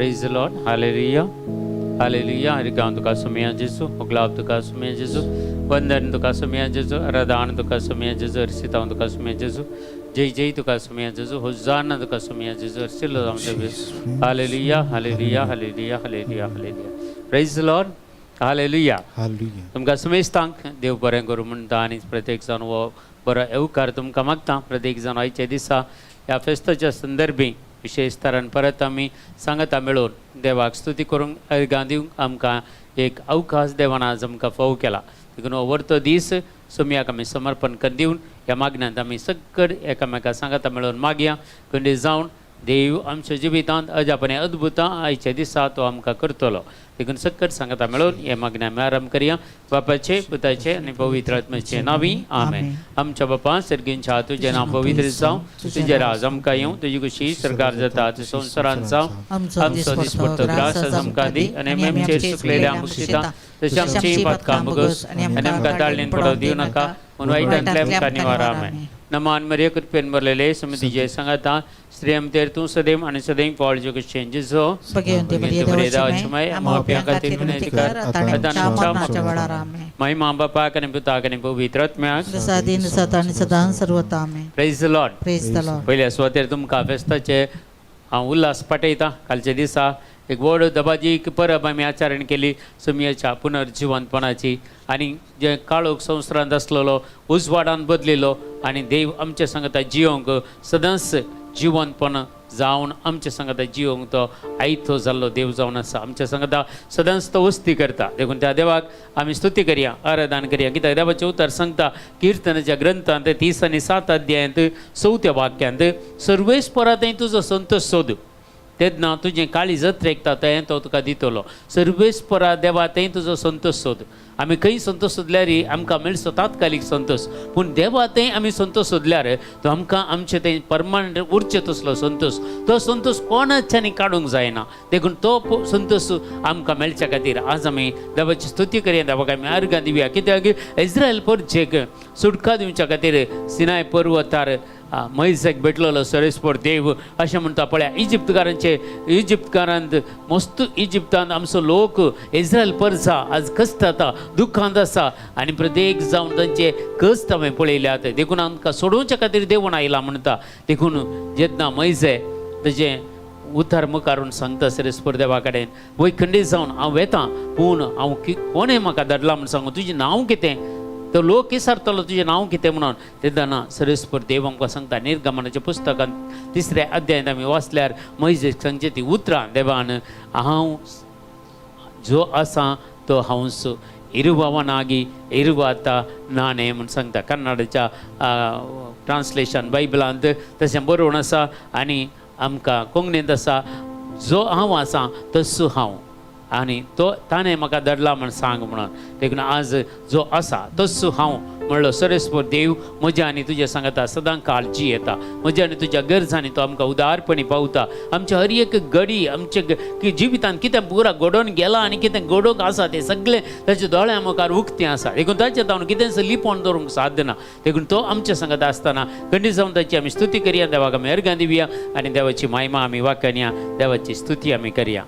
Praise the Lord. Hallelujah. Hallelujah. Harigaon तुका सुमया जेजू, उगलाब तुका सुमया जेजू, वंदन तुका सुमया जेजू, आराधन तुका सुमया जेजू, हर्षितांव तुका सुमया जेजू, जय जय तुका सुमया जेजू, होजाना तुका सुमया जेजू, हर्षिलो जावं. Hallelujah, hallelujah, hallelujah, hallelujah, hallelujah. Praise the Lord. Hallelujah. Hallelujah. तुमकां सुमेस्तांक देव बरें करूं म्हणटा आनी प्रत्येक जाण हो बरो येवकार तुमकां मागता. प्रत्येक जाण आयच्या दिसा ह्या फेस्ताच्या संदर्भी विशेष तरान परत आमी सांगता मेळून देवाक स्तुती करूंक, अर्गां दिवंक आमकां एक अवकाश देवान आज आमकां फाव केला. देखून हो वर्तो दीस सोमयाक आमी समर्पण कर दिवन ह्या मागण्यांत आमी सगळ एकामेका सांगाता मेळून मागया. खंडी जावन देव आमच्या जिवितांत अजापणे अद्भुतां आयच्या दिसा तो आमकां करतलो. देखून सक्कट सांगता मेळून हे मागण्या आमी आरंभ करया. बापाचे, पुताचे आनी पवित्र आत्म्याचे नावी, आमेन. आमच्या बापा सर्गींच्या, तुजें नांव पवित्र जावं, तुजें राज आमकां येवं, तुजी खुशी सरकार जाता तशें संवसारांत जावं. आमचो आमचो दिसपडतो ग्रास आज आमकां दी आनी आमी आमचेर चुकलेल्या भोगशिता तशें आमची पातकां भोगस आनी आमकां ताळणीन पडोवं दिवं नाका, पूण वायटांतले आमकां निवारा. आमेन. नमान मरिय, कृपेन भरलेले, स्वामी तुजे सांगाता, स्त्रियां तूं सदैव आनी सदैव पावळचे कशें जेजो. भगवंती मरिये देवाची माय, आम्हा पाप्यां खातीर विनंती कर, आता आणि आमच्या मरणाच्या वेळार. आमेन. महिमा बापाक आनी पुताक आनी पवित्र आत्म्याक. जसा आदीन सदा आणि सदा सर्वता. आमेन. Praise the Lord. Praise the Lord. पयल्या सुवातेर तुमकां फेस्ताचे हांव उल्हास पाठयता. कालच्या दिसा एक व्हड दबाजीक परब आमी आचरण केली सुमयेच्या पुनर्जिवंतपणाची आनी जे काळोख संवसारांत आसलेलो उजवाडान बदलिलो आनी देव आमच्या सांगता जियोंक सदांच जिवंतपण जावन आमच्या सांगता जियोंक तो आयतो जाल्लो देव जावन आसा. आमच्या सांगता सदांच तो वस्ती करता. देखून त्या देवाक आमी स्तुती करया, आराधन करया. कित्याक देवाचें उतर सांगता किर्तनाच्या ग्रंथांत 37 अध्यायांत 4थ्या वाक्यांत, सर्वेस्परा थंय तुजो संतोश सोद, तेन्ना तुजें काळीज जत्रेकता तें तो तुका दितलो. सर्वेस्परा देवा थंय तुजो संतोश सोद. आमी खंय संतोश सोदल्यार आमकां मेळचो तात्कालीक संतोश, पूण देवा थंय आमी संतोश सोदल्यार तो आमकां आमचें थंय परमनंट उरचें तसलो संतोश. तो संतोश कोणाच्यानी काडूंक जायना. देखून तो संतोश आमकां मेळच्या खातीर आज आमी देवाची स्तुती करया, देवाक आमी अर्गां दिवया. कित्याक इस्रायल परचेक सुटका दिवच्या खातीर सिनाय पर्वतार मैसाक भेटलेलो सरेस्पर देव अशें म्हणटा, पळया इजिप्तकारांचे, इजिप्तकारांत मस्त इजिप्तांत आमचो लोक इस्रायल परसा आज कश्ट जाता, दुख्खांत आसा आनी प्रत्येक जावन तांचे कश्ट हांवें पळयल्यात. देखून आमकां सोडोवच्या खातीर देवून आयला म्हणटा. देखून जेन्ना मैसे तेजें उतर मुखारून सांगता सरेस्पर देवा कडेन, वय खंडीत जावन हांव वेतां, पूण हांव कोणें म्हाका धाडला म्हूण सांगू, तुजें नांव कितें, तो लोक विचारतलो तुजें नांव कितें म्हणून. तेन्ना सरेस्पर देव आमकां सांगता निर्गमनाच्या पुस्तकांत 3ऱ्या अध्यायांत आमी वाचल्यार मैजेक सांगचे ती उतरां देवान, हांव जो आसा तो हांवच, इरुवावनागी इरुवाता नाणे म्हूण सांगता. कन्नडाच्या ट्रान्सलेशन बायबलांत तशें बरोवन आसा आनी आमकां कोंकणींत आसा, जो हांव आसा तसो हांव आनी तो ताणें म्हाका धाडला म्हण सांग म्हणून. देखून आज जो आसा तसो हांव म्हणलो सरेस्पर देव म्हज्या आनी तुज्या सांगता सदां काळ जियेता. म्हज्या आनी तुज्या गरजांनी तो आमकां उदारपणी पावता. आमच्या हर एक घडी आमच्या जिवितांत कितें पुरा घडोवन गेलां आनी कितें घडोवंक आसा तें सगळें ताच्या दोळ्यां मुखार उक्तें आसा. देखून ताच्या तावन कितेंच लिपोवन दवरूंक साध्य ना. देखून तो आमच्या सांगता आसतना खंडीत जावन ताची आमी स्तुती करया, देवाक आमी अर्गां दिवया आनी देवाची महिमा आमी वाखाणया, देवाची स्तुती आमी करया.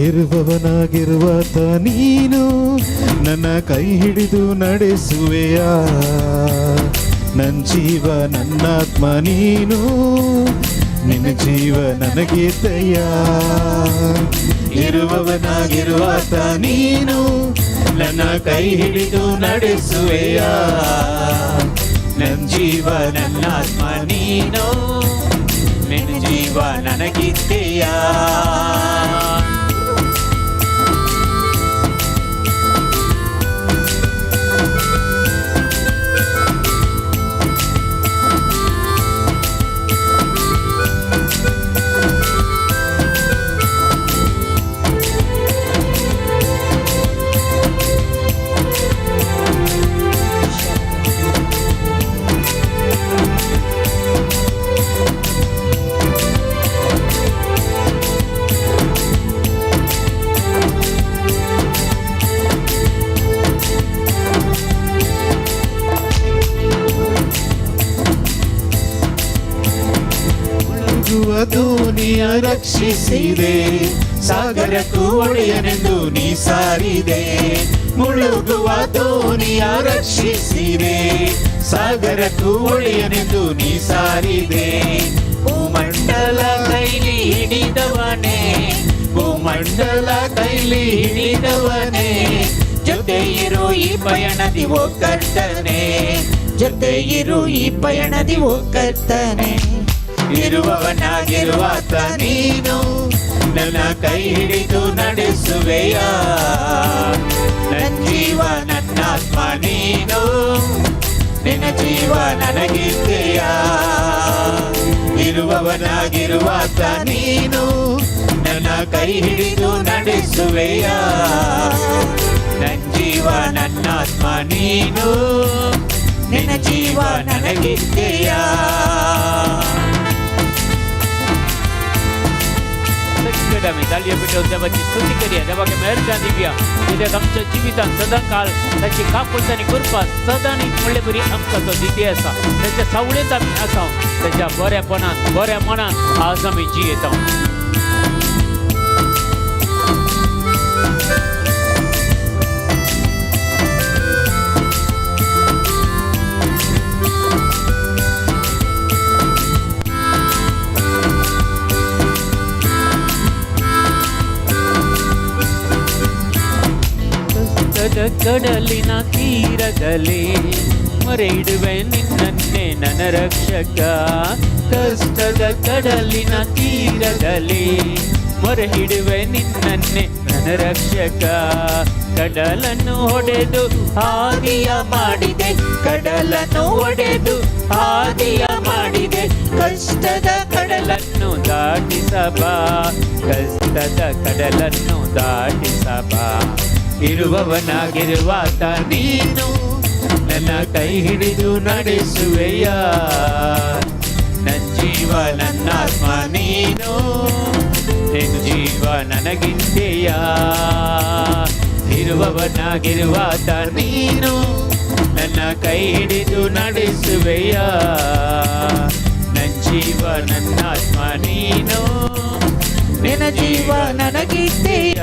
ಇರುವವನಾಗಿರುವಾತ ನೀನು ನನ್ನ ಕೈ ಹಿಡಿದು ನಡೆಸುವೆಯ. ನನ್ನ ಜೀವ ನನ್ನಾತ್ಮ ನೀನು, ನಿನ್ನ ಜೀವ ನನಗಿದ್ದಯ್ಯ. ಇರುವವನಾಗಿರುವಾತ ನೀನು ನನ್ನ ಕೈ ಹಿಡಿದು ನಡೆಸುವೆಯ. ನನ್ನ ಜೀವ ನನ್ನಾತ್ಮ ನೀನು, ನಿನ್ನ ಜೀವ ನನಗಿದ್ದೆಯ. ದೋಣಿಯ ರಕ್ಷಿಸಿದೆ, ಸಾಗರಕ್ಕೂ ಒಡೆಯನೆಂದು ನೀ ಸಾರಿದೆ. ಮುಳುಗುವ ದೋಣಿಯ ರಕ್ಷಿಸಿದೆ, ಸಾಗರಕ್ಕೂ ಒಡೆಯನೆಂದು ನೀ ಸಾರಿದೆ. ಭೂಮಂಡಲ ಕೈಲಿ ಹಿಡಿದವನೇ, ಭೂಮಂಡಲ ಕೈಲಿ ಹಿಡಿದವನೇ, ಜೊತೆ ಇರು ಈ ಪಯಣದಿ ಓ ಕರ್ತನೆ, ಜೊತೆ ಇರು ಈ ಪಯಣದಿ ಓ ಕರ್ತನೆ. ಇರುವವನಾಗಿರುವಾತ ನೀನು, ನನ್ನ ಕೈ ಹಿಡಿದು ನಡೆಸುವೆಯ. ನನ್ನ ಜೀವ ನನ್ನಾತ್ಮ ನೀನು, ನಿನ್ನ ಜೀವ ನನಗಿದ್ದೆಯ. ಇರುವವನಾಗಿರುವಾತ ನೀನು, ನನ್ನ ಕೈ ಹಿಡಿದು ನಡೆಸುವೆಯ. ನನ್ನ ಜೀವ ನನ್ನಾತ್ಮ ನೀನು, ನಿನ್ನ ಜೀವ ನನಗಿದ್ದೆಯ. सगळे आमी ताळयो पेटोवन देवाची स्तुती करया. देवाक मेहरबान दिवया, कित्याक आमच्या जिवितान सदां काळ ताची काकुळट आनी कृपा सदां म्हणले बरी आमकां तो दिती आसा. ताच्या सावळेंत आमी आसा, ताच्या बऱ्यापणान बऱ्या मनान आज आमी जियेता. ಕಷ್ಟದ ಕಡಲಿನ ತೀರದಲ್ಲಿ ಮೊರೆ ಇಡುವೆ ನಿನ್ನನ್ನೇ ನನ್ನ ರಕ್ಷಕ. ಕಷ್ಟದ ಕಡಲಿನ ತೀರದಲ್ಲಿ ಮೊರೆ ಹಿಡುವೆ ನಿನ್ನನ್ನೇ ನನ್ನ ರಕ್ಷಕ. ಕಡಲನ್ನು ಹೊಡೆದು ಹಾದಿಯ ಮಾಡಿದೆ, ಕಡಲನ್ನು ಒಡೆದು ಹಾದಿಯ ಮಾಡಿದೆ. ಕಷ್ಟದ ಕಡಲನ್ನು ದಾಟಿಸಬಾ, ಕಷ್ಟದ ಕಡಲನ್ನು ದಾಟಿಸಬಾ. ಇರುವವನಾಗಿರುವಾತ ನೀನು, ನನ್ನ ಕೈ ಹಿಡಿದು ನಡೆಸುವೆಯ. ನನ್ನ ಜೀವ ನನ್ನಾತ್ಮ ನೀನು, ನಿನ್ನ ಜೀವ ನನಗಿದ್ದೆಯ. ಇರುವವನಾಗಿರುವಾತ ನೀನು, ನನ್ನ ಕೈ ಹಿಡಿದು ನಡೆಸುವೆಯ. ನನ್ನ ಜೀವ ನನ್ನಾತ್ಮ ನೀನು, ನಿನ್ನ ಜೀವ ನನಗಿದ್ದೆಯ.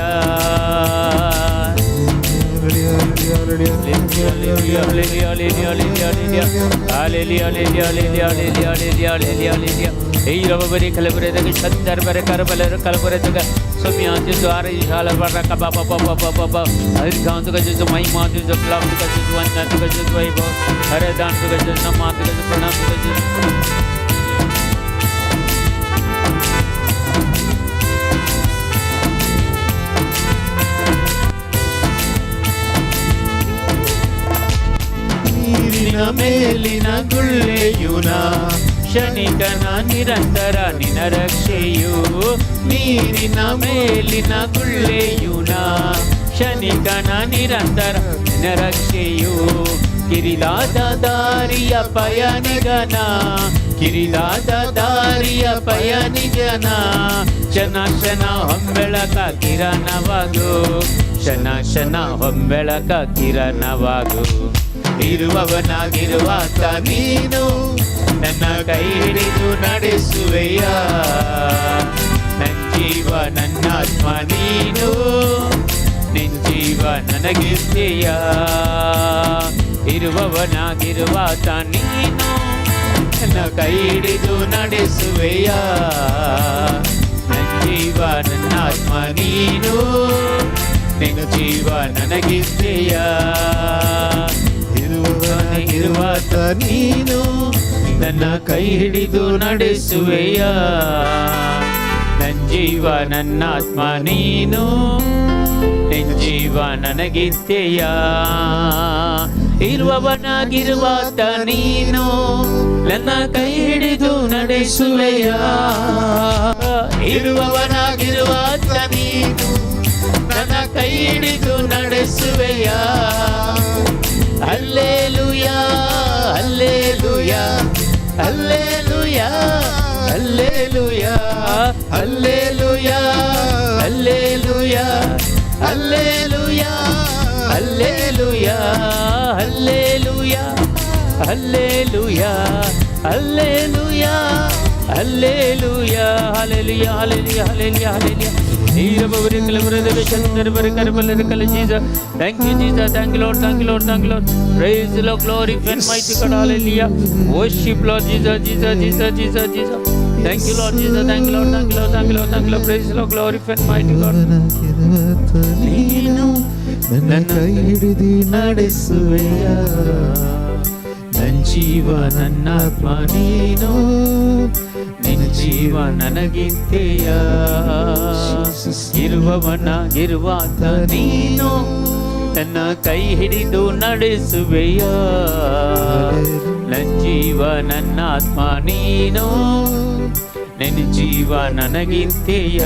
हरे. ನೀರಿನ ಮೇಲಿನ ಗುಳ್ಳೆಯುನ ಕ್ಷಣಿಕನ ನಿರಂತರ ನಿನ ರಕ್ಷೆಯು, ನೀರಿನ ಮೇಲಿನ ಗುಳ್ಳೆಯುನ ಕ್ಷಣಿಕನ ನಿರಂತರ ನಿನ ರಕ್ಷೆಯು. ಕಿರಿದಾದ ದಾರಿಯ ಪಯಣಿಗನ, ಕಿರಿದಾದ ದಾರಿಯ ಪಯಣಿಗನ, ಕ್ಷಣ ಕ್ಷಣ ಹೊಂಬೆಳಕ ಕಿರಣವಾಗು, ಕ್ಷಣ ಕ್ಷಣ ಹೊಂಬೆಳಕ ಕಿರಣವಾಗು. ಇರುವವನಾಗಿರುವಾತ ನೀನು, ನನ್ನ ಕೈ ಹಿಡಿದು ನಡೆಸುವೆಯ. ನನ್ನ ಜೀವ ನನ್ನಾತ್ಮ ನೀನು, ನಿನ್ ಜೀವ ನನಗಿದ್ದೀಯ. ಇರುವವನಾಗಿರುವಾತ ನೀನು, ನನ್ನ ಕೈ ಹಿಡಿದು ನಡೆಸುವೆಯ. ನನ್ನ ಜೀವ ನನ್ನಾತ್ಮ ನೀನು, ನಿನ್ನ ಜೀವ ನನಗಿದ್ದೀಯ. ಇರುವವನಾಗಿರುವಾತ ನೀನು, ನನ್ನ ಕೈ ಹಿಡಿದು ನಡೆಸುವೆಯ. ನನ್ನ ಜೀವ ನನ್ನಾತ್ಮ ನೀನು, ನಿನ್ ಜೀವ ನನಗಿದ್ದೀಯ. ಇರುವವನಾಗಿರುವಾತ ನೀನು, ನನ್ನ ಕೈ ಹಿಡಿದು ನಡೆಸುವೆಯ. ಇರುವವನಾಗಿರುವಾತ ನೀನು, ನನ್ನ ಕೈ ಹಿಡಿದು ನಡೆಸುವೆಯ. Hallelujah, hallelujah, hallelujah, hallelujah, hallelujah, hallelujah, hallelujah, hallelujah, hallelujah, hallelujah, hallelujah, Hallelujah, hallelujah, hallelujah, hallelujah, hallelujah. Jesus. Thank you, Jesus. Thank you, Lord. Thank you, Lord. Thank you, Lord. Praise the Lord. Glory and mighty God. Hallelujah. Worship, Lord Jesus, Jesus, Jesus, Jesus, Jesus. Thank you, Lord Jesus. Thank you, Lord. Thank you, Lord. Thank you, Lord. Thank you, Lord. Praise the Lord. Glory and mighty God. ನೀನು ನನ್ನ ಕೈ ಹಿಡಿದು ನಡೆಸುವೆಯ. ನನ್ನ ಜೀವ ನನ್ನಾತ್ಮ ನೀನು, ನಿನ್ನ ಜೀವ ನನಗಿಂತೆಯ. ಇರುವವನ ಇರುವಾತ ನೀನು, ನನ್ನ ಕೈ ಹಿಡಿದು ನಡೆಸುವೆಯ. ನನ್ನ ಜೀವ ನನ್ನಾತ್ಮ ನೀನು, ನಿನ್ನ ಜೀವ ನನಗಿಂತೆಯ.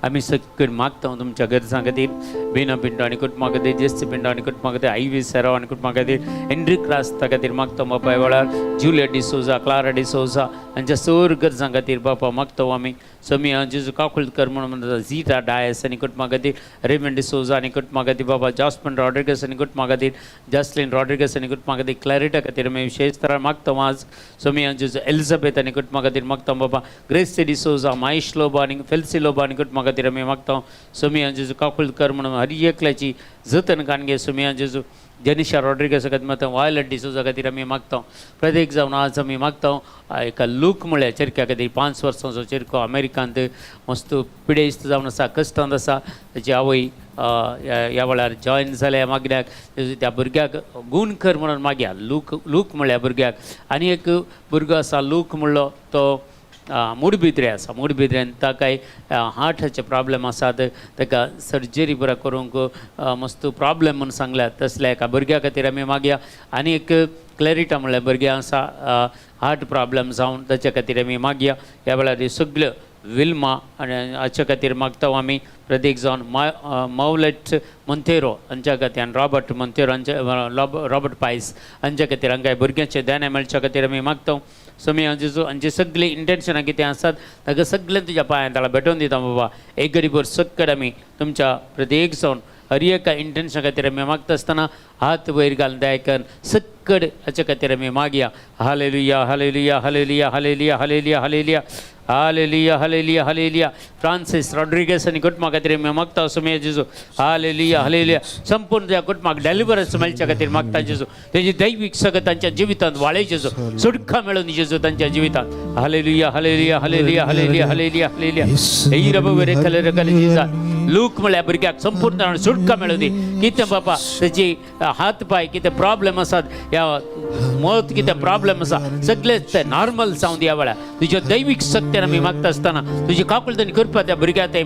आमी सकयल मागता तुमच्या गरजां खातीर. बेना पिंटो आनी कुटुंबा खातीर, जेस्सी पिंटो आनी कुटुंबा खातीर, आयवी सेराव आनी कुटुंबा खातीर, एन्ड्री क्रास्ता खातीर मागता बापा. ह्या वेळार जुलियट डिसोजा, क्लारा डिसोजा हांच्या सर गरजां खातीर बापा मागता आमी. सोमिया जेजू काकुळकर म्हणून म्हणटा, झिटा डायस आनी कुटुंबा खातीर, रेमंड डिसोजा आनी कुटुंबा खातीर बाबा, जास्पन रॉड्रिगस आनी कुटुंबा खातीर, जास्लिन रॉड्रिगस आनी कुटुंबा खातीर, क्लॅरिटा खातीर आमी विशेष तरा मागता आज. सोमिया जेजू एलिझाबेथ आनी कुटुंबा खातीर मागता बाबा, ग्रेसी डिसोजा, माहेश लोबा आनी फेल्सी लोबा आनी कुटुंबा खातीर आमी मागता. सोमिया जेजू काकुळकर म्हणून हर एकल्याची जतन काणगे. सोमिया जेजू जेनिशा रॉड्रिगस खातीर मागता, वायलट डिसोजा खातीर आमी मागता. प्रत्येक जावन आज आमी मागता एका लूक म्हळ्यार चेरक्या खातीर, 5 वर्सांचो चेरको अमेरिकांत मस्त पिडेस्त जावन आसा, कश्टांत आसा. ताची आवय ह्या वेळार जॉयन जाल्या मागण्याक. त्या भुरग्याक गूण कर म्हणून मागया, लूक लूक म्हळ्यार भुरग्याक. आनी एक भुरगो आसा लूक म्हणलो, तो मुडबिद्रे आसा. मुडबिद्रेन ताकाय हार्टाचे प्रॉब्लेम आसात, ताका सर्जरी पुरा करूंक मस्त प्रॉब्लेम म्हूण सांगल्यात. तसल्या एका भुरग्या खातीर आमी मागया. आनी एक क्लॅरिटा म्हणल्यार भुरग्यां आसा, हार्ट प्रॉब्लेम जावन, ताच्या खातीर आमी मागया. ह्या वेळार ह्यो सगल्यो विल्मा आनी हाच्या खातीर मागता आमी. प्रत्येक जावन मावलेट मोंतेरो हांच्या खातीर आनी रॉबर्ट मोंतेरो हांच्या, रॉबर्ट पायस हांच्या खातीर, हांकां भुरग्यांचें ध्यान मेळच्या खातीर आमी मागता. सोमी जेजू, हांची सगळीं इंटेन्शनां कितें आसात ताका सगळें तुज्या पांयां ताळा भेटोवन दिता बाबा. एक गरीबर सक्कड आमी तुमच्या प्रत्येक जावन हर एका इंटेन्शना खातीर आमी मागता आसतना हात वयर घालून दयाकन सक्कड हाच्या खातीर आमी मागया. Hallelujah, hallelujah, hallelujah, hallelujah, hallelujah, hallelujah, hallelujah, hallelujah, hallelujah. Francis Rodrigues आनी कुटुंबा खातीर आमी मागता. सोमया जेजू, हालेलुया, हालेलुया. संपूर्ण त्या कुटुंबाक डेलिवरन्स मेळच्या खातीर मागता जेजू. तेजी दैवीक सगळं तांच्या जिवितांत वाळे जेजू, सुटका मेळून जेजू तांच्या जिवितांत. Hallelujah, hallelujah, hallelujah, hallelujah, hallelujah, hallelujah. जिजा लूक म्हळ्यार भुरग्याक संपूर्ण सुटका मेळूं दी. कितें बाबा तेजी हात पांय कितें प्रॉब्लेम आसात, ह्या मत कितें प्रॉब्लेम आसा, सगळे ते नॉर्मल जावं दी. ह्या वेळार तुज्या दैवीक शक्तीन आमी मागता आसतना तुजी काकुळटणी करपा त्या भुरग्या ते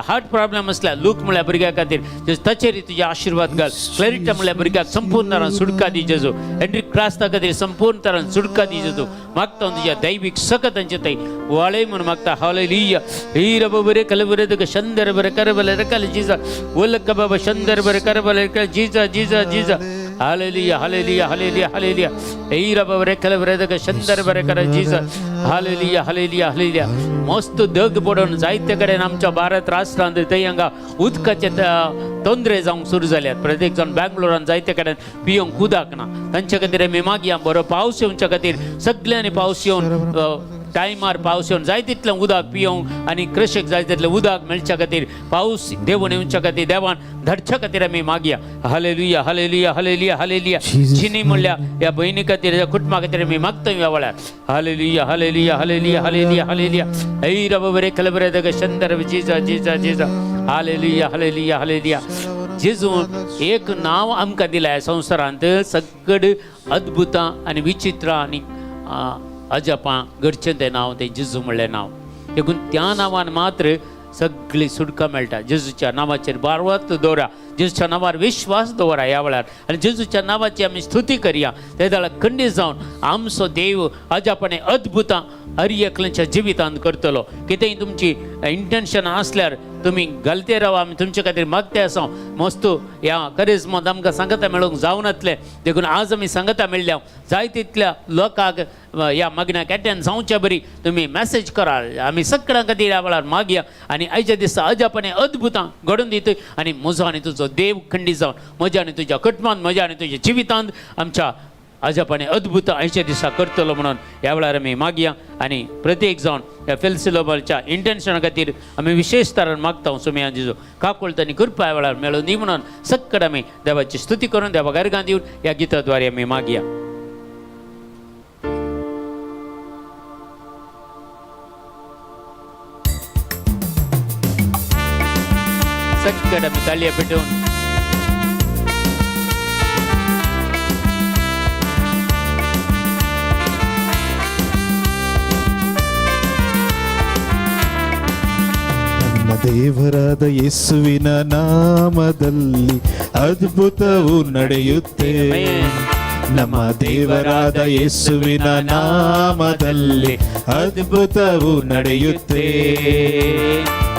हार्ट प्रॉब्लेम आसल्यार लूक म्हळ्यार भुरग्या खातीर ताचेर तुजे आशिर्वाद घाल. क्लॅरिटा म्हळ्यार भुरग्याक संपूर्ण तरान सुटका दी जेजू. एन्ड्री क्रास्ता खातीर संपूर्ण तरान सुटका दी जेजू. मागता तुज्या दैवीक सकतांचे थंय वाळे म्हणून मागता. हालेलुया. हीर बरे कलबरे तुका शंदर बरे करबले रकल जिजा ओलक बाबा शंदर बरे करबले जिजा जिजा जिजा. Hallelujah, hallelujah, hallelujah, hallelujah. हीर बाबा कलबरे तुका शंदर बरे कर जिजा. Hallelujah, hallelujah, hallelujah. मस्त दग पडून जायते कडेन आमच्या भारत राष्ट्रांत थंय हांगा उदकाचे तोंदरे जावंक सुरू जाल्यात. प्रत्येक जाण बँगलोरान जायते कडेन पियोंक उदक ना. तांचे खातीर आमी मागया बरो पावस येवच्या खातीर. सगल्यांनी पावस येवन, टायमार पावस येवन जाय तितलें उदक पियोंक आनी कृशीक जाय तितलें उदक मेळच्या खातीर, पावस देवून येवच्या खातीर, देवान धाडच्या खातीर आमी मागया. Hallelujah, hallelujah, hallelujah, hallelujah. जिनी म्हणल्या ह्या भयणी खातीर, ह्या कुटुंबा खातीर आमी मागता ह्या वेळार. Hallelujah, hallelujah, hallelujah, hallelujah, hallelujah. ऐ रब बरे कलबरे दग शंदर जिजा जिजा जिजा. Hallelujah, hallelujah, hallelujah. जेजू एक नांव आमकां दिलां संवसारांत, सगळं अद्भुतां आनी विचित्रां आनी अजापां घडचें तें नांव, तें जेजू म्हणलें नांव. देखून त्या नांवान मात्र सगळी सुटका मेळटा. जेजूच्या नांवाचेर बारवात दवरा, जेजूच्या नांवार विश्वास दवरा ह्या वेळार आनी जेजूच्या नांवाची आमी स्तुती करया. ते जाल्यार खंडीत जावन आमचो देव अजापणे अद्भुतां हर एकल्याच्या जिवितांत करतलो. कितेंय तुमची इंटेन्शन आसल्यार तुमी घालते रावा, आमी तुमचे खातीर मागते आसा. मस्तू ह्या करिज्मांत आमकां सांगता मेळूंक जावनातलें, देखून आज आमी सांगता मेळ्ळ्या. जाय तितल्या लोकांक ह्या मागण्याक एटेंड जावच्या बरी तुमी मॅसेज करा. आमी सगळ्यां खातीर ह्या वेळार मागया आनी आयच्या दिसा अजापणे अद्भुतां घडोवन दित आनी म्हजो आनी तुजो देव खंडीत जावन म्हज्या आनी तुज्या कुटुंबांत, म्हज्या आनी तुज्या जिवितांत आमच्या अजापाने अद्भुत आयच्या दिसा करतलो म्हणून ह्या वेळार आमी मागया आनी प्रत्येक जावन ह्या फेल्सिलोबाच्या इंटेन्शना खातीर आमी विशेश तरान मागता सुमया जेजू काकुळट आनी कृपा ह्या वेळार मेळून दी म्हणून सक्कड आमी देवाची स्तुती करून देवा गारगां दिवन ह्या गिताद्वारे आमी मागया. सक्कड आमी ताळये पेटोवन ನನ್ನ ದೇವರಾದ ಯೇಸುವಿನ ನಾಮದಲ್ಲಿ ಅದ್ಭುತವು ನಡೆಯುತ್ತೆ. ನಮ್ಮ ದೇವರಾದ ಯೇಸುವಿನ ನಾಮದಲ್ಲಿ ಅದ್ಭುತವು ನಡೆಯುತ್ತೆ.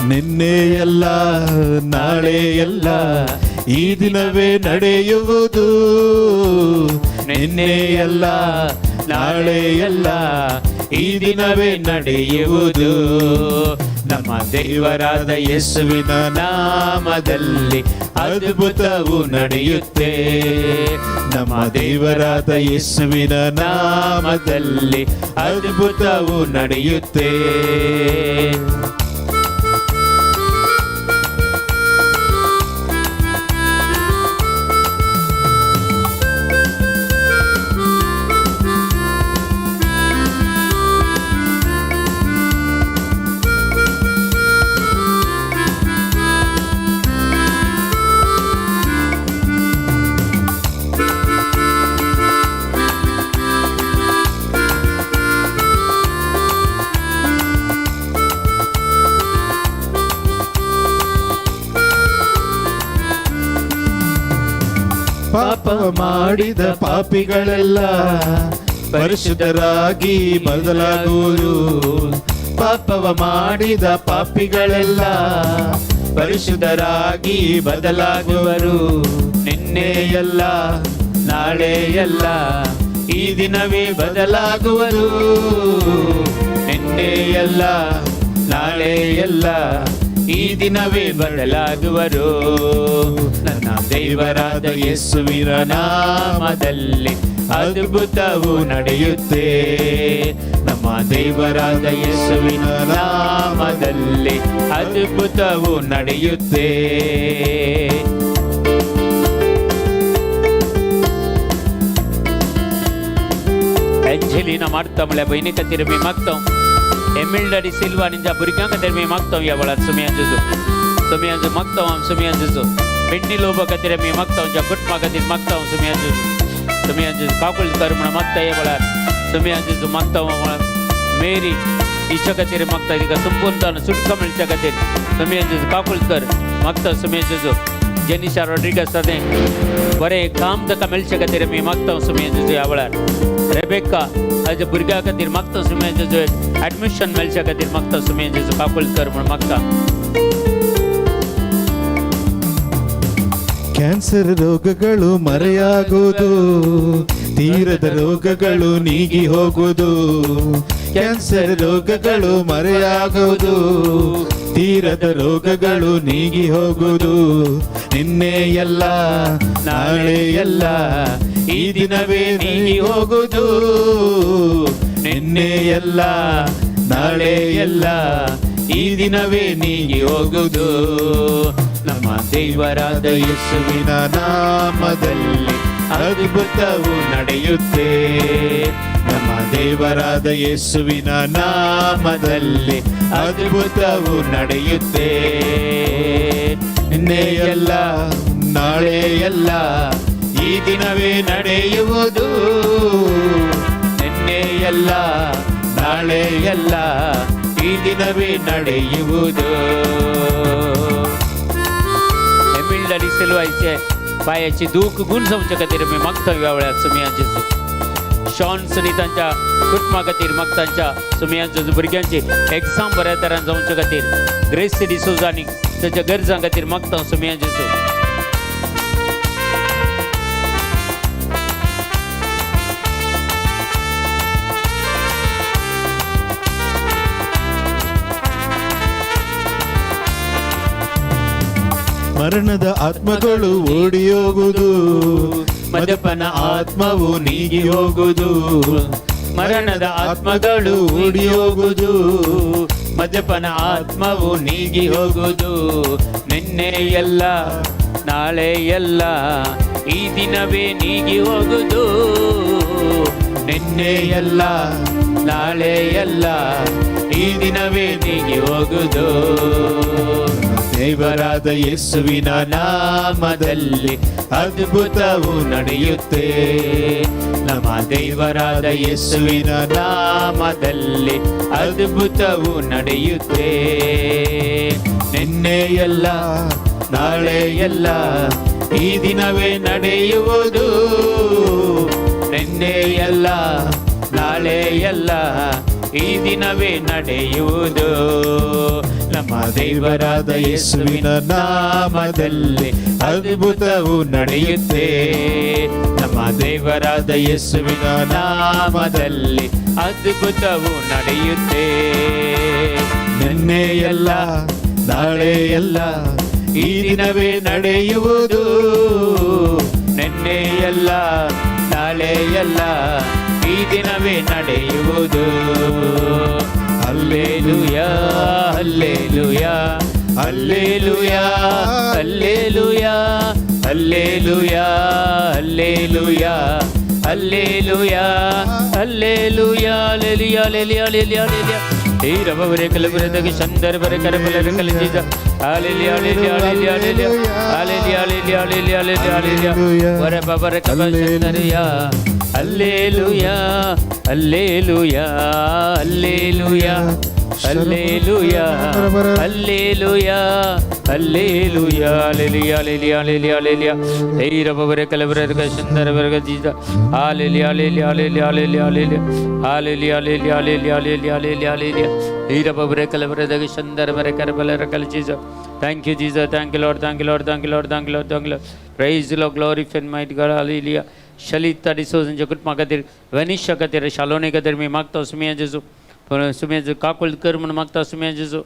ನಿನ್ನೆಯಲ್ಲ ನಾಳೆಯಲ್ಲ ಈ ದಿನವೇ ನಡೆಯುವುದು. ನಿನ್ನೆಯಲ್ಲ ನಾಳೆಯಲ್ಲ ಈ ದಿನವೇ ನಡೆಯುವುದು. ನಮ್ಮ ದೇವರಾದ ಯೇಸುವಿನ ನಾಮದಲ್ಲಿ ಅದ್ಭುತವು ನಡೆಯುತ್ತೆ. ನಮ್ಮ ದೇವರಾದ ಯೇಸುವಿನ ನಾಮದಲ್ಲಿ ಅದ್ಭುತವು ನಡೆಯುತ್ತೆ. ಪಾಪ ಮಾಡಿದ ಪಾಪಿಗಳೆಲ್ಲ ಪರಿಶುದ್ಧರಾಗಿ ಬದಲಾಗುವರು. ಪಾಪವ ಮಾಡಿದ ಪಾಪಿಗಳೆಲ್ಲ ಪರಿಶುದ್ಧರಾಗಿ ಬದಲಾಗುವರು. ನಿನ್ನೆಯಲ್ಲ ನಾಳೆಯಲ್ಲ ಈ ದಿನವೇ ಬದಲಾಗುವರು. ನಿನ್ನೆಯಲ್ಲ ನಾಳೆಯಲ್ಲ ಈ ದಿನವೇ ಬದಲಾಗುವರು. ನನ್ನ ದೇವರಾದ ಯೇಸುವಿನ ನಾಮದಲ್ಲಿ ಅದ್ಭುತವು ನಡೆಯುತ್ತೆ. ನಮ್ಮ ದೇವರಾದ ಯೇಸುವಿನ ನಾಮದಲ್ಲಿ ಅದ್ಭುತವು ನಡೆಯುತ್ತೆ. अंजलीना मारता म्हळ्यार भयणी खातीर आमी मागता. एमिल्डा डिसिल्वा आनी ज्या भुरग्यां खातीर आमी मागता ह्या वेळार सुमयांचो सुमयांचो मागता आमी सुमयांचो. पेडणी लोबा खातीर आमी मागता, ज्या कुटुंबा खातीर मागता सुमयांचो सुमयांचो काकुळ कर म्हणून मागता ह्या वेळार सुमयांचो मागता. मेरी हिच्या खातीर मागता, तिका संपूर्ण सुटका मेळच्या खातीर सुमयांचो काकुळ कर मागता सुमयांचो. जेनिशा रॉड्रिगस तें बरें काम ताका मेळचे खातीर आमी मागता सुमयांचो ह्या वेळार. रेबेका ताच्या भुरग्या खातीर मागता सुमयांचो एडमिशन मेळच्या खातीर मागता सुमयांचो काकुळ कर म्हूण मागता. ಕ್ಯಾನ್ಸರ್ ರೋಗಗಳು ಮರೆಯಾಗುವುದು, ತೀರದ ರೋಗಗಳು ನೀಗಿ ಹೋಗುವುದು. ಕ್ಯಾನ್ಸರ್ ರೋಗಗಳು ಮರೆಯಾಗುವುದು, ತೀರದ ರೋಗಗಳು ನೀಗಿ ಹೋಗುವುದು. ನಿನ್ನೆಯಲ್ಲ ನಾಳೆಯಲ್ಲ ಈ ದಿನವೇ ನೀಗಿ ಹೋಗುವುದು. ನಿನ್ನೆಯಲ್ಲ ನಾಳೆಯಲ್ಲ ಈ ದಿನವೇ ನೀಗಿ ಹೋಗುವುದು. ನಮ್ಮ ದೇವರಾದ ಯೇಸುವಿನ ನಾಮದಲ್ಲಿ ಅದ್ಭುತವು ನಡೆಯುತ್ತೆ. ನಮ್ಮ ದೇವರಾದ ಯೇಸುವಿನ ನಾಮದಲ್ಲಿ ಅದ್ಭುತವು ನಡೆಯುತ್ತೆ. ನಿನ್ನೆಯಲ್ಲ ನಾಳೆಯಲ್ಲ ಈ ದಿನವೇ ನಡೆಯುವುದು. ನಿನ್ನೆಯಲ್ಲ ನಾಳೆಯಲ್ಲ ಈ ದಿನವೇ ನಡೆಯುವುದು. एमिल्डा डिसिल्वाचे पायाची दूख गुण जावचे खातीर आमी मागता ह्या वेळार सुमयांचो. शॉन सुनीतांच्या कुटुंबा खातीर मागतांच्या सुमयांचो भुरग्यांची एग्जाम बऱ्या तरान जावचे खातीर ग्रेसी डिसोजा आनी ताच्या गरजां खातीर मागता सुमयांचो. ಮರಣ ಮರಣದ ಆತ್ಮಗಳು ಓಡಿ ಹೋಗುವುದು. ಮದ್ಯಪಾನ ಆತ್ಮವು ನೀಗಿ ಹೋಗುವುದು. ಮರಣದ ಆತ್ಮಗಳು ಓಡಿ ಹೋಗುವುದು, ಮದ್ಯಪಾನ ಆತ್ಮವು ನೀಗಿ ಹೋಗುವುದು. ನಿನ್ನೆಯಲ್ಲ, ನಾಳೆಯಲ್ಲ, ಈ ದಿನವೇ ನೀಗಿ ಹೋಗುವುದು. ನಿನ್ನೆಯಲ್ಲ, ನಾಳೆಯಲ್ಲ, ಈ ದಿನವೇ ನೀಗಿ ಹೋಗುವುದು. ದೇವರಾದ ಯೇಸುವಿನ ನಾಮದಲ್ಲಿ ಅದ್ಭುತವು ನಡೆಯುತ್ತೆ. ನಮ್ಮ ದೇವರಾದ ಯೇಸುವಿನ ನಾಮದಲ್ಲಿ ಅದ್ಭುತವು ನಡೆಯುತ್ತೆ. ನಿನ್ನೆಯಲ್ಲ, ನಾಳೆಯಲ್ಲ, ಈ ದಿನವೇ ನಡೆಯುವುದು. ನಿನ್ನೆಯಲ್ಲ, ನಾಳೆಯಲ್ಲ, ಈ ದಿನವೇ ನಡೆಯುವುದು. ನಮ್ಮ ದೇವರಾದ ಯೇಸುವಿನ ನಾಮದಲ್ಲಿ ಅದ್ಭುತವು ನಡೆಯುತ್ತೆ. ನಮ್ಮ ದೇವರಾದ ಯೇಸುವಿನ ನಾಮದಲ್ಲಿ ಅದ್ಭುತವು ನಡೆಯುತ್ತೆ. ನಿನ್ನೆಯಲ್ಲ, ನಾಳೆಯಲ್ಲ, ಈ ದಿನವೇ ನಡೆಯುವುದು. ನಿನ್ನೆಯಲ್ಲ, ನಾಳೆಯಲ್ಲ, ಈ ದಿನವೇ ನಡೆಯುವುದು. Alleluia, alleluia, alleluia, alleluia, alleluia, alleluia, alleluia, alleluia, alleluia, alleluia, alleluia, alleluia. ಹೇ ರಬವರೆ ಕಲಬುರದಗೆ ಚಂದರಬರೆ ಕರಬಲರ ಕಲಜಿದ. Hallelujah, hallelujah, hallelujah, hallelujah, hallelujah, hallelujah, hallelujah, hallelujah. ವರ ಬಬರ ಕಬ ಚಂದರಿಯ. Alleluia, alleluia, alleluia, alleluia, alleluia, alleluia, alleluia, alleluia, alleluia, alleluia. Hey ರಬವರೆ ಕಲಬುರದಗೆ ಚಂದರಬರ ಜೀದ. Hallelujah, hallelujah, hallelujah, hallelujah, hallelujah, hallelujah, hallelujah, hallelujah, hallelujah, hallelujah. Hey ರಬವರೆ ಕಲಬುರದಗೆ ಚಂದರಬರ ಕರಬಲರ ಕಲಜೀಜ. Thank you, Jesus. Thank you, Lord. Thank you, Lord. Thank you, Lord. Thank you, Lord. Thank you, Lord. Praise the Lord. Glory and might God. Hallelujah. Shalita डिसोजांच्या कुटुंबा खातीर, वेनिशा खातीर, शालोनी खातीर मी मागता सुमिया जेजू, सुमिया जेजू काकूळ कर म्हणून मागता सुमिया जेजू.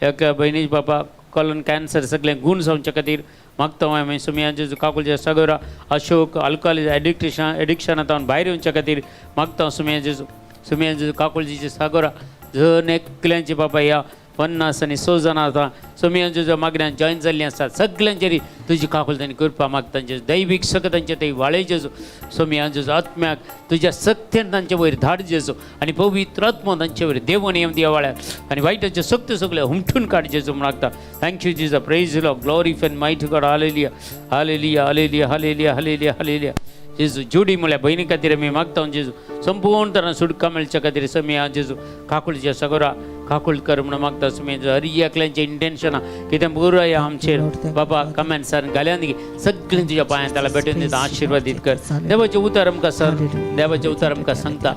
एका भयणी बाबा कॉलन कॅन्सर सगळें गूण जावच्या खातीर मागता आमी सुमिया जेजू. काकुळच्या सगळो अशोक अल्कोहोल एडिक्शनांत भायर येवच्या खातीर मागता सुमिया जेजू. सुमिया जेजू काकुळजीचे सागोरा जण एकल्यांची बाबा ह्या 50 आनी 6 जाणां आसा सुमिया जेजू मागण्यान जॉयन जाल्लीं आसात, सगल्यांचेर तुजी काकूळ तांणी कृपा मागता. तांचे दैवीक सगळं तांचे ते वाळे जेजू. सोमिया जेजू आत्म्याक तुज्या सक्तेन तांचे वयर धाड जेजू आनी पवित्र आत्मो तांचे वयर देवून येवन दिया वाळ्यार आनी वायटाचे सक्ते सगळे हुमटून काड जेजू म्हण मागता. Thank you, Jesus. Praise Lord. Glory and might God. Hallelujah, hallelujah, hallelujah, hallelujah, hallelujah, hallelujah. जेजू जुडी म्हळ्यार भयणी खातीर आमी मागता जेजू, संपूर्ण तरान सुटका मेळच्या खातीर समी जेजू काकुळच्या सगळा काकूळ कर म्हणून मागता सुमी. हर एकल्यांचें इंटेन्शनां कितें पुराय आमचेर बाबा कमेंट्सान घाल्यान सगळीं तुज्या पांयां ताला भेटून दिता, आशिर्वादीत कर. देवाचें उतर आमकां सर, देवाचें उतर आमकां सांगता,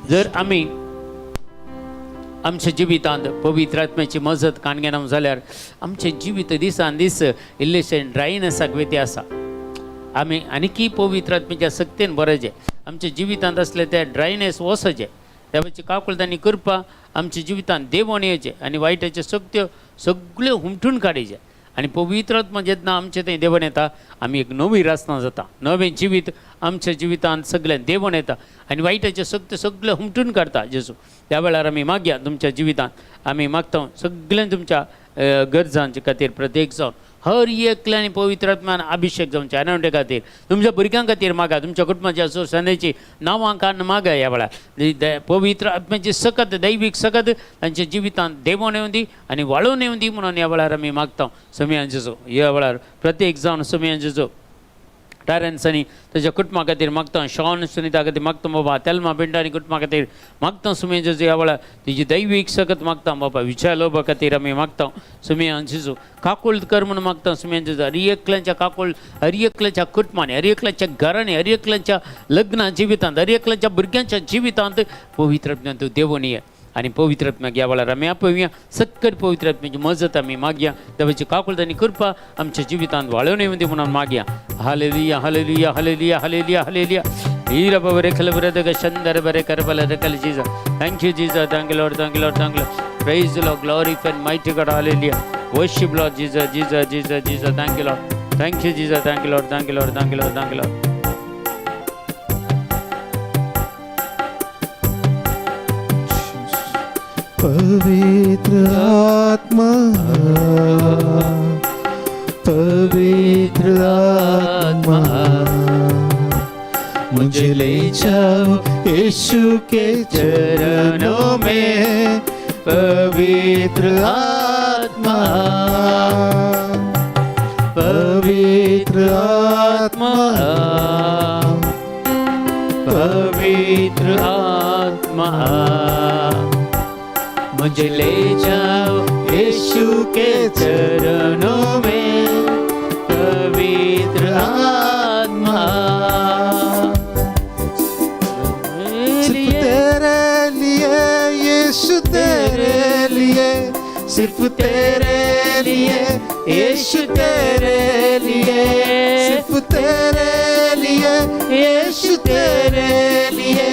जर आमी आमच्या जिवितांत पवित्र आत्म्याची मजत काणगेना जाल्यार आमचें जिवीत दिसान दीस इल्लेशें ड्रायनसाक व्यती आसा. आमी आनीकी पवित्र आत्म्याच्या सक्तेन बरयचें आमच्या जिवितांत आसले ते ड्रायनेस वचचें. देवाची काकूळ तांणी कृपा आमच्या जिवितांत देवण येवचें आनी वायटाच्यो सक्त्यो सगळ्यो हुमटून काडीचे आनी पवित्र आत्मा जेन्ना आमचे थंय देवण येता, आमी एक नवी रचना जाता, नवें जिवीत आमच्या जिवितांत सगळें देवण येता आनी वायटाच्यो सक्त्यो सगळ्यो हुमटून काडटा जेजू. त्या वेळार आमी मागया तुमच्या जिवितांत, आमी मागता सगळ्यां तुमच्या गरजांचे खातीर, प्रत्येक जावन हर एकल्यानी पवित्र आत्म्यान अभिषेक जावचे अनवटे खातीर, तुमच्या भुरग्यां खातीर मागा, तुमच्या कुटुंबाच्या संदेची नांवां काडून मागा. ह्या वेळार पवित्र आत्म्याची सकत, दैवीक सकत तांच्या जिवितांत देवोन येवन दी आनी वाळोवन येवन दी म्हणून ह्या वेळार आमी मागता समियान जेजू. ह्या वेळार प्रत्येक जावन समियान जेजू टॅरन्स आनी ताच्या कुटुंबा खातीर मागता, शॉन सुनिता खातीर मागता बाबा, तेल्मा पिंटा आनी कुटुंबा खातीर मागता सुमी जेजू. ह्या वेळार तुजी दैवीक सकत मागता बाबा. विचार लोबा खातीर आमी मागता सुमी जेजू, काकूळ कर म्हणून मागता सुमी जेजू. हर एकल्यांच्या काकूळ, हर एकल्याच्या कुटुंबांनी, हर एकल्याच्या घरांनी, हर एकल्याच्या लग्ना जिवितांत, हर एकल्याच्या भुरग्यांच्या जिवितांत पवित्र आत्म्यान तूं देवून ये आनी पवित्र आत्म्याक ह्या वेळार आमी आपोवया. सक्कट पवित्र आत्म्याची मजत आमी मागया. देवाची काकूळ आनी कृपा आमच्या जिवितांत वाळोवन येवन दी म्हणून मागया. Hallelujah, hallelujah, hallelujah, hallelujah, hallelujah. हीर बरे खल बरे शंदर बरे करबल रकल जीजा. Thank you, Jesus. Thank you, Lord. Thank you, Lord. Thank you. Praise Lord. Glory and mighty God. Hallelujah. Worship Lord Jesus, Jesus, Jesus, Jesus. Thank you, Lord. Thank you Jesus, thank you Lord, thank you Lord, thank you Lord, thank you Lord. पवित्र आत्मा, पवित्र आत्मा, मुझे ले जाओ यीशु K चरणों में। पवित्र आत्मा, पवित्र आत्मा, पवित्र आत्मा, मुझे ले जाओ यीशु के चरणों में। पवित्र आत्मा, सिर्फ तेरे लिए यीशु, तेरे लिए, सिर्फ तेरे लिए यीशु, तेरे लिए, सिर्फ तेरे लिए यीशु, तेरे लिए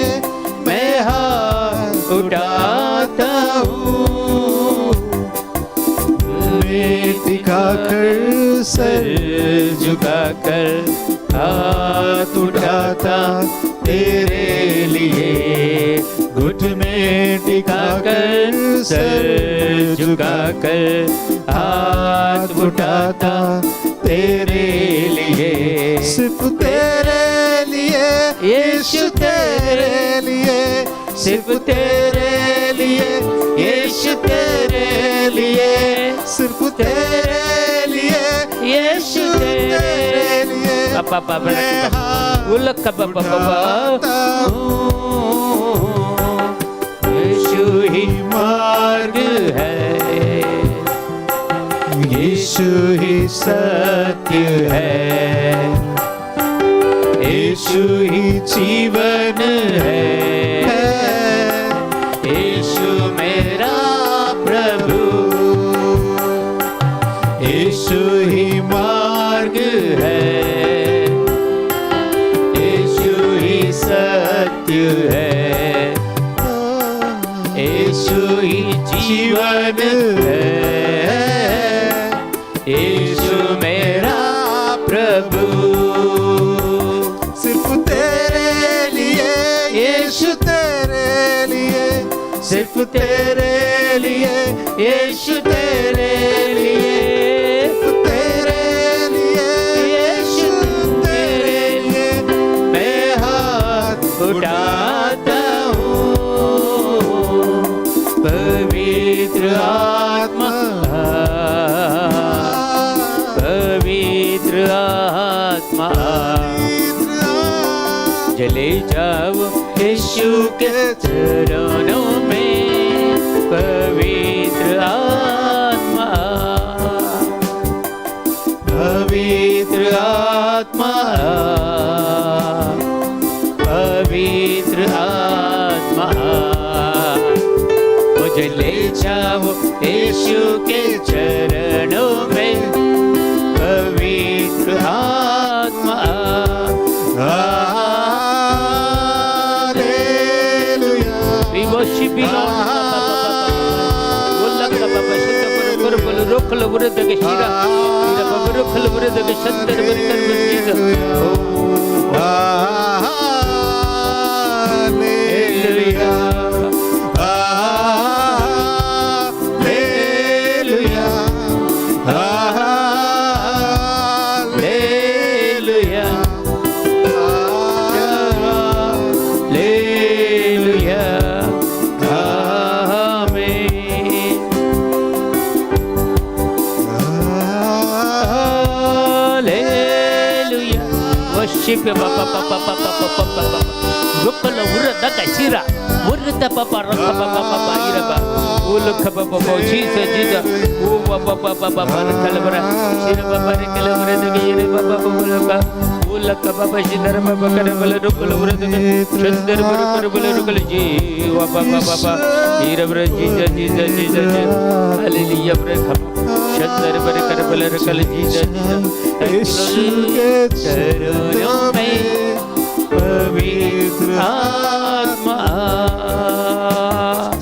मैं हाथ उठाता हूँ। मैं टिका कर सर झुका कर हाथ उठाता तेरे लिए। घुटने टिका कर सर झुका कर हाथ उठाता तेरे लिए। सिर्फ तेरे लिए यीशु, तेरे लिए, सिर्फ तेरे लिए यीशु, तेरे लिए, सिर्फ तेरे लिए यीशु, तेरे लिए मैं हाथ उठाता हूँ। यीशु ही मार्ग है, यीशु ही सत्य है, यीशु ही जीवन है, यीशु मेरा प्रभु, यीशु ही मार्ग है, यीशु ही सत्य है, यीशु ही जीवन है, यीशु मेरा प्रभु। सिर्फ तेरे लिए यीशु, तेरे लिए, सिर्फ तेरे लिए यीशु, तेरे लिए, सिर्फ तेरे लिए यीशु, तेरे लिए मैं हाथ उठाता हूँ। पवित्र आत्मा, पवित्र आत्मा, चले जाओ यीशु के चरणों में। पवित्र आत्मा, पवित्र आत्मा, पवित्र आत्मा, मुझे ले जाओ यीशु के चरणों में। पवित्र आत्मा, hallelujah. We worship you, Lord. Hallelujah, hallelujah, hallelujah. Hallelujah. Amen. Hallelujah. Worship you, Papa, Papa, Papa, Papa, Papa. Rukala urada kashira. Urada papa raka papa papa iraba. Ulaka papa papa Jesus Jesus. O papa papa papa rakala bara. Shira papa rakala urada kashira papa papa ulaka. Ulaka papa shidara papa karabala rukala urada chandar bara karabala rukala ji papa papa irabra Jesus Jesus Jesus. Hallelujah bara chandar bara karabala rukala Jesus Jesus. Yeshu K चरणों में पवित्र आत्मा,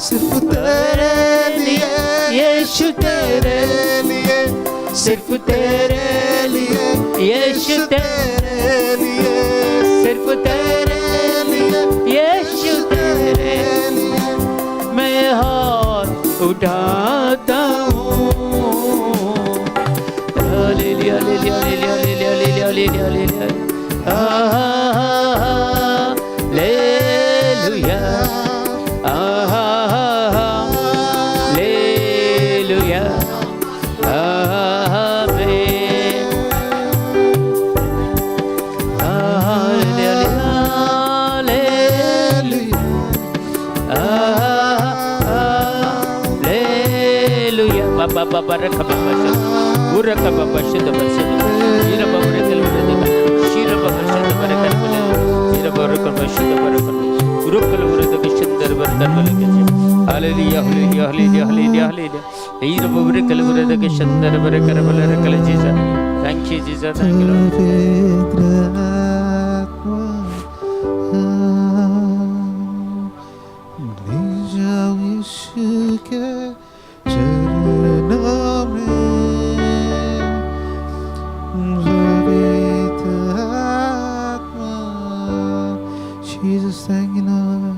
सिर्फ तेरे लिए यीशु, तेरे लिए, सिर्फ तेरे लिए तेरे लिए, सिर्फ तेरे लिए यीशु तेरे लिए मैं हाथ उठाता हूँ। Hallelujah, hallelujah, hallelujah, hallelujah, hallelujah, hallelujah. Hallelujah, hallelujah, amen. Hallelujah, hallelujah. Baba baba raka baba shada uraka baba shada baba shada ira baba raka baba shira baba shada baba raka ira baba raka baba shada baba raka uraka uraka shada baba raka. Hallelujah, hallelujah, hallelujah, hallelujah, hallelujah. ira baba raka uraka shada baba raka baba raka. Jesus, thank you Jesus, thank you Lord. पवित्र आत्मा ले जाओ यीशु K चरणों में, पवित्र आत्मा। Jesus, thank you Lord.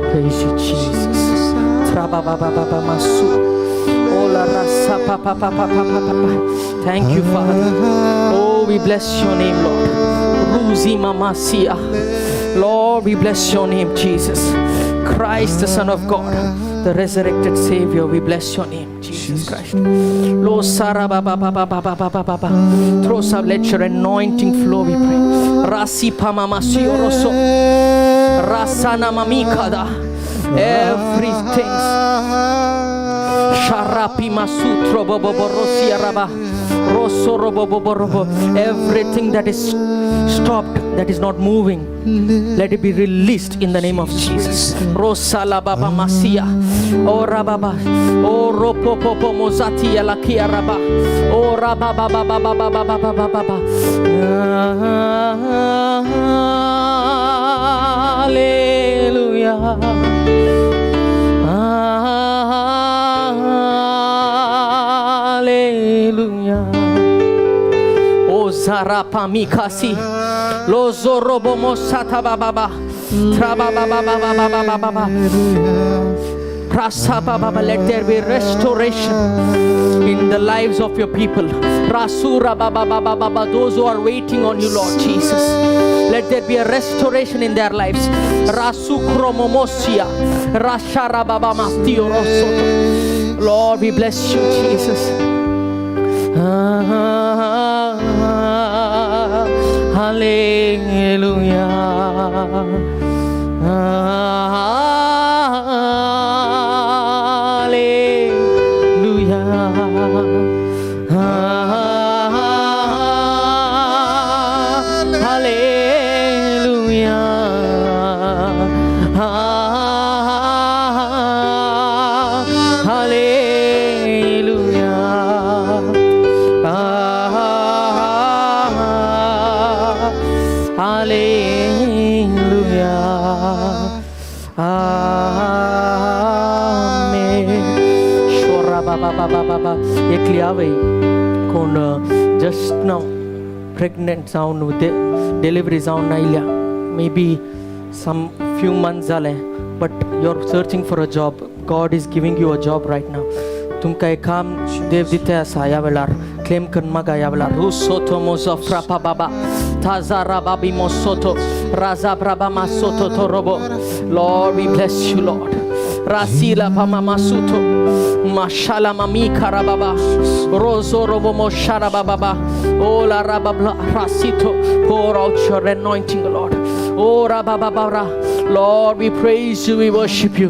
Praise you, Jesus. Trababababamasu. Ola rasa pa pa pa pa pa pa pa pa. Thank you, Father. Oh, we bless your name, Lord. Ruzi mamasia. Lord, we bless your name, Jesus. Christ, the Son of God, the resurrected Savior, we bless your name, Jesus Christ. Lo sara ba ba ba ba ba ba ba ba ba ba. Throw some, let your anointing flow, we pray. Rasi pa mamasi oroso. Rasana mamikada. Everything. Sharapi masutro bobo rosi araba. Roso robo bobo robo. Everything that is stopped, that is not moving, let it be released in the name of Jesus. Rosala baba masia. Oh rababa. Oh ropo popo mozati alakia raba. Oh raba baba baba baba baba baba baba. Hallelujah. Hallelujah. O zarapamikasi. Lo zorobo mosata baba. Traba baba baba baba baba. Rasa baba. Let there be restoration in the lives of your people. Rasura baba baba baba. Those who are waiting on you, Lord Jesus, let there be a restoration in their lives. Rasukromomosia. Rashara baba mastio rosoto. Lord, we bless you, Jesus. Hallelujah. Hallelujah. Hallelujah. Hallelujah. Hallelujah. Amen. Shora ba ba ba ba ba ba. एकली आवय कोण just नाव pregnant जावन delivery जावन आयल्या, may be some few months जाले, but you are searching for a job. God is giving you a job right now. तुमकां एक काम देव दिते आसा ह्या वेळार, क्लेम करून मागा ह्या वेळार. रुसोतो मोजो फ्रापा बाबा ताजारा बाबी मोसोतो राजा ब्राबा मासोतो तो robo. Lord, we bless you, Lord. Rasila pama masuto mashala mami karababa rozo robo moshara baba ola rababla rasito. Pour out your anointing, Lord. Oh rabababara. Lord, we praise you, we worship you.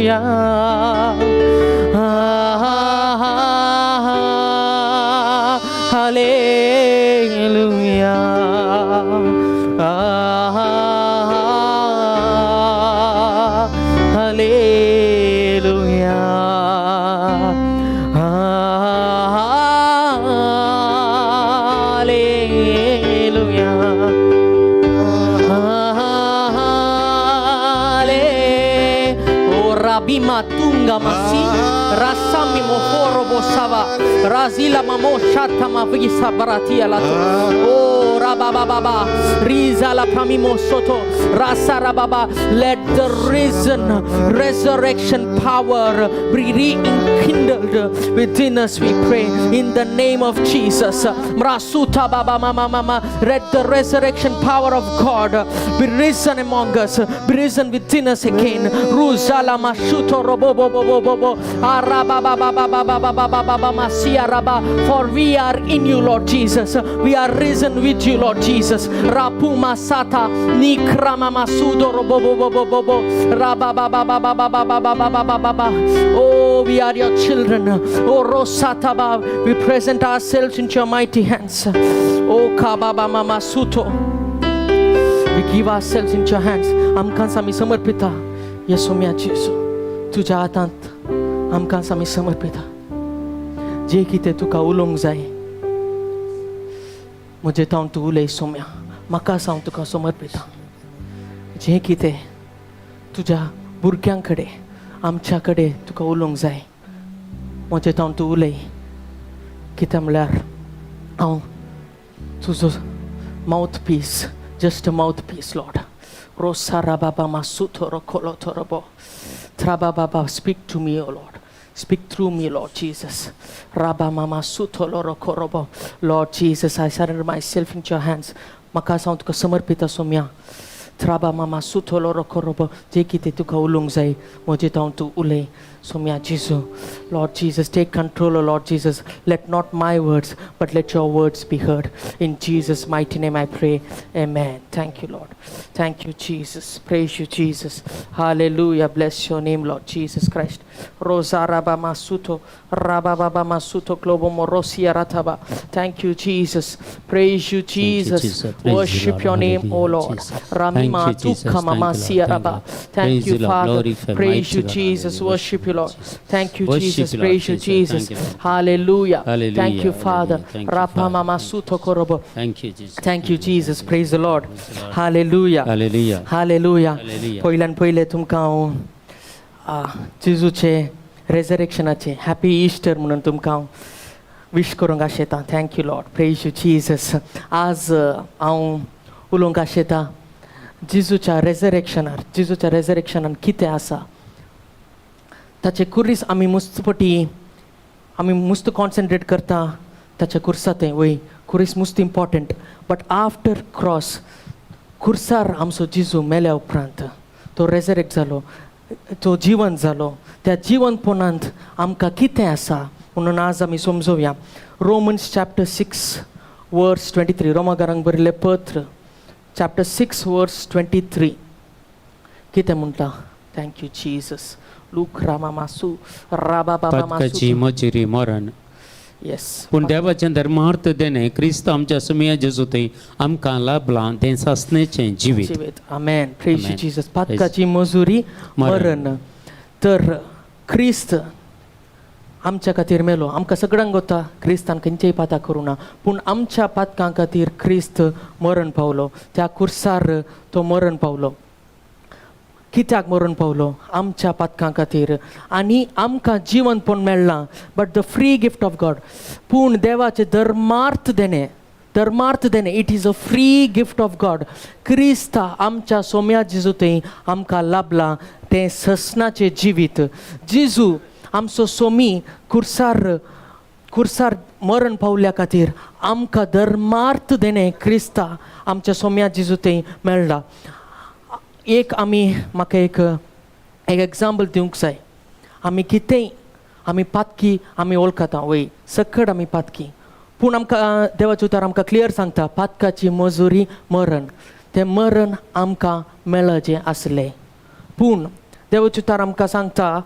Hallelujah. Hallelujah. Hallelujah. Hallelujah. Rabima tunga masi rasami mohoro bosava razila mamo shata mavisa baratia lato. Oh rabababa riza la pramimo soto rasa rababa. Let the risen resurrection power be rekindled within us, we pray in the name of Jesus. Mrasuta baba mama mama. Let the resurrection power of God be risen among us, be risen within us again. Ruzala mashuto robo bo bo bo bo bo araba ba ba ba ba ba ba ba ba ba ba masia raba. For we are in you, Lord Jesus. We are risen with you, Lord Jesus. Rapuma sata nikrama masudo robo bo bo bo bo bo raba ba ba ba ba ba ba ba ba ba ba ba ba ba. Oh, we are your children. Oh, Rosataba, we present ourselves into your mighty hands. Oh, Kababa Mama Suto. We give ourselves into your hands. आमकांच आमी समर्पिता येसोम्या जेजू, तुज्या हातांत आमकांच आमी समर्पिता. जे कितें तुका उलोवंक जाय म्हजें हांव तूं उलय सोम्या. म्हाकाच हांव तुका समर्पिता. जें कितें तुज्या भुरग्यां कडेन, आमच्या कडेन तुका उलोवंक जाय, म्हजें हांव तूं उलय. कितें म्हणल्यार हांव तुजो mouth piece, just a mouth piece, Lord. Rosara baba masuto rokolo torobo traba baba. Speak to me, O Lord. Speak through me, Lord Jesus. Rabba mama suto loro korobo. Lord Jesus, I surrender myself into your hands. म्हाका हांव तुका समर्पित सोम्या. त्राबा मामा सुतो लोरो korobo. जे कितें तुका उलोवंक जाय म्हजें हांव तूं उलय सोम्या जेजू. Lord Jesus, take control, O Lord Jesus. Let not my words, but let your words be heard. In Jesus' mighty name I pray. Amen. Thank you, Lord. Thank you, Jesus. Praise you, Jesus. Hallelujah. Bless your name, Lord Jesus Christ. Rosa raba masuto, raba baba masuto, globo morosia rataba. Thank you, Jesus. Praise you, Thank you, Jesus. Jesus. Praise you, Worship Lord. your name, O Hallelujah, Lord. Jesus. Ramima Thank you, Jesus. tukha Thank you, mama Lord. sia Thank you, raba. Lord. Thank Praise you, you, Lord. Father. Glorify Praise you, mighty God. Jesus. Hallelujah. Worship you, Lord. Jesus. Thank you, Worship Jesus. you, Lord Praise you, Jesus. Jesus. Thank you, Lord. Hallelujah. Hallelujah. Thank you, Father. Hallelujah. Thank you, Rapa Father. mama Thank you, suto korobo. Thank you, Jesus. Thank you, Jesus. Praise the Lord. Praise the Lord. Hallelujah. Hallelujah. Hallelujah. Hallelujah. पयल्यान पयलें तुमकां हांव जेजूचे रेजरेक्शनाचे happy Easter म्हणून तुमकां हांव विश करूंक आशेतां. Thank you, Lord. Praise you, Jesus. आज हांव उलोवंक आशेतां जेजूच्या रेजरेक्शनार. जेजूच्या रेजरेक्शनान कितें आसा ताचे कुरीस आमी मुस्तपटी आमी मुस्त कॉन्सन्ट्रेट करता ताच्या कुर्सा. तें वय कुरीस मुस्त इम्पॉर्टंट, बट आफ्टर क्रॉस, खुर्सार आमचो जेजू मेल्या उपरांत तो रेजरेक्ट जालो, तो जिवंत जालो. त्या जिवंतपणांत आमकां कितें आसा म्हणून आज आमी समजोवया. Romans chapter 6 verse 23. रोमागारांक बरयल्लें पत्र, चॅप्टर 6 वर्स 23 कितें म्हणटा? Thank you Jesus. Look Rama मासू राबा बाबा पातकाची मासू. मजुरी मरण, येस. पूण देवाचें धर्मार्थ देणें क्रिस्त आमच्या सुमया जेजू थंय आमकां लाभलां तें सासणेचें जिवीत. जिवीत. आमेन. Praise you Amen. Jesus. पातकाची मजुरी मरण. मरण. तर क्रिस्त आमच्या खातीर मेलो. आमकां सगळ्यांक वता क्रिस्तान खंयचेय पातां करूं ना, पूण आमच्या पातकां खातीर क्रिस्त मरण पावलो. त्या कुर्सार तो मरण पावलो. कित्याक मरण पावलो? आमच्या पातकां खातीर. आनी आमकां जिवनपण मेळ्ळां. But the free gift of God, पूण देवाचें धर्मार्थ देणें, धर्मार्थ देणें, it is a free gift of God. क्रिस्त आमच्या सोम्या जेजू थंय आमकां लाभलां तें ससनाचें जिवीत. जेजू आमचो सोमी कुर्सार कुर्सार मरण पावल्या खातीर आमकां धर्मार्थ देणें क्रिस्ता आमच्या सोम्या जेजू थंय मेळ्ळां. एक आमी म्हाका एक एक एग्जाम्पल दिवंक जाय. आमी कितेंय आमी पातकी आमी वळखता वय, सकट आमी पातकी. पूण आमकां देवाचें उतर आमकां क्लियर सांगता, पातकाची मजुरी मरण. तें मरण आमकां मेळचें आसलें. पूण देवाचें उतर आमकां सांगता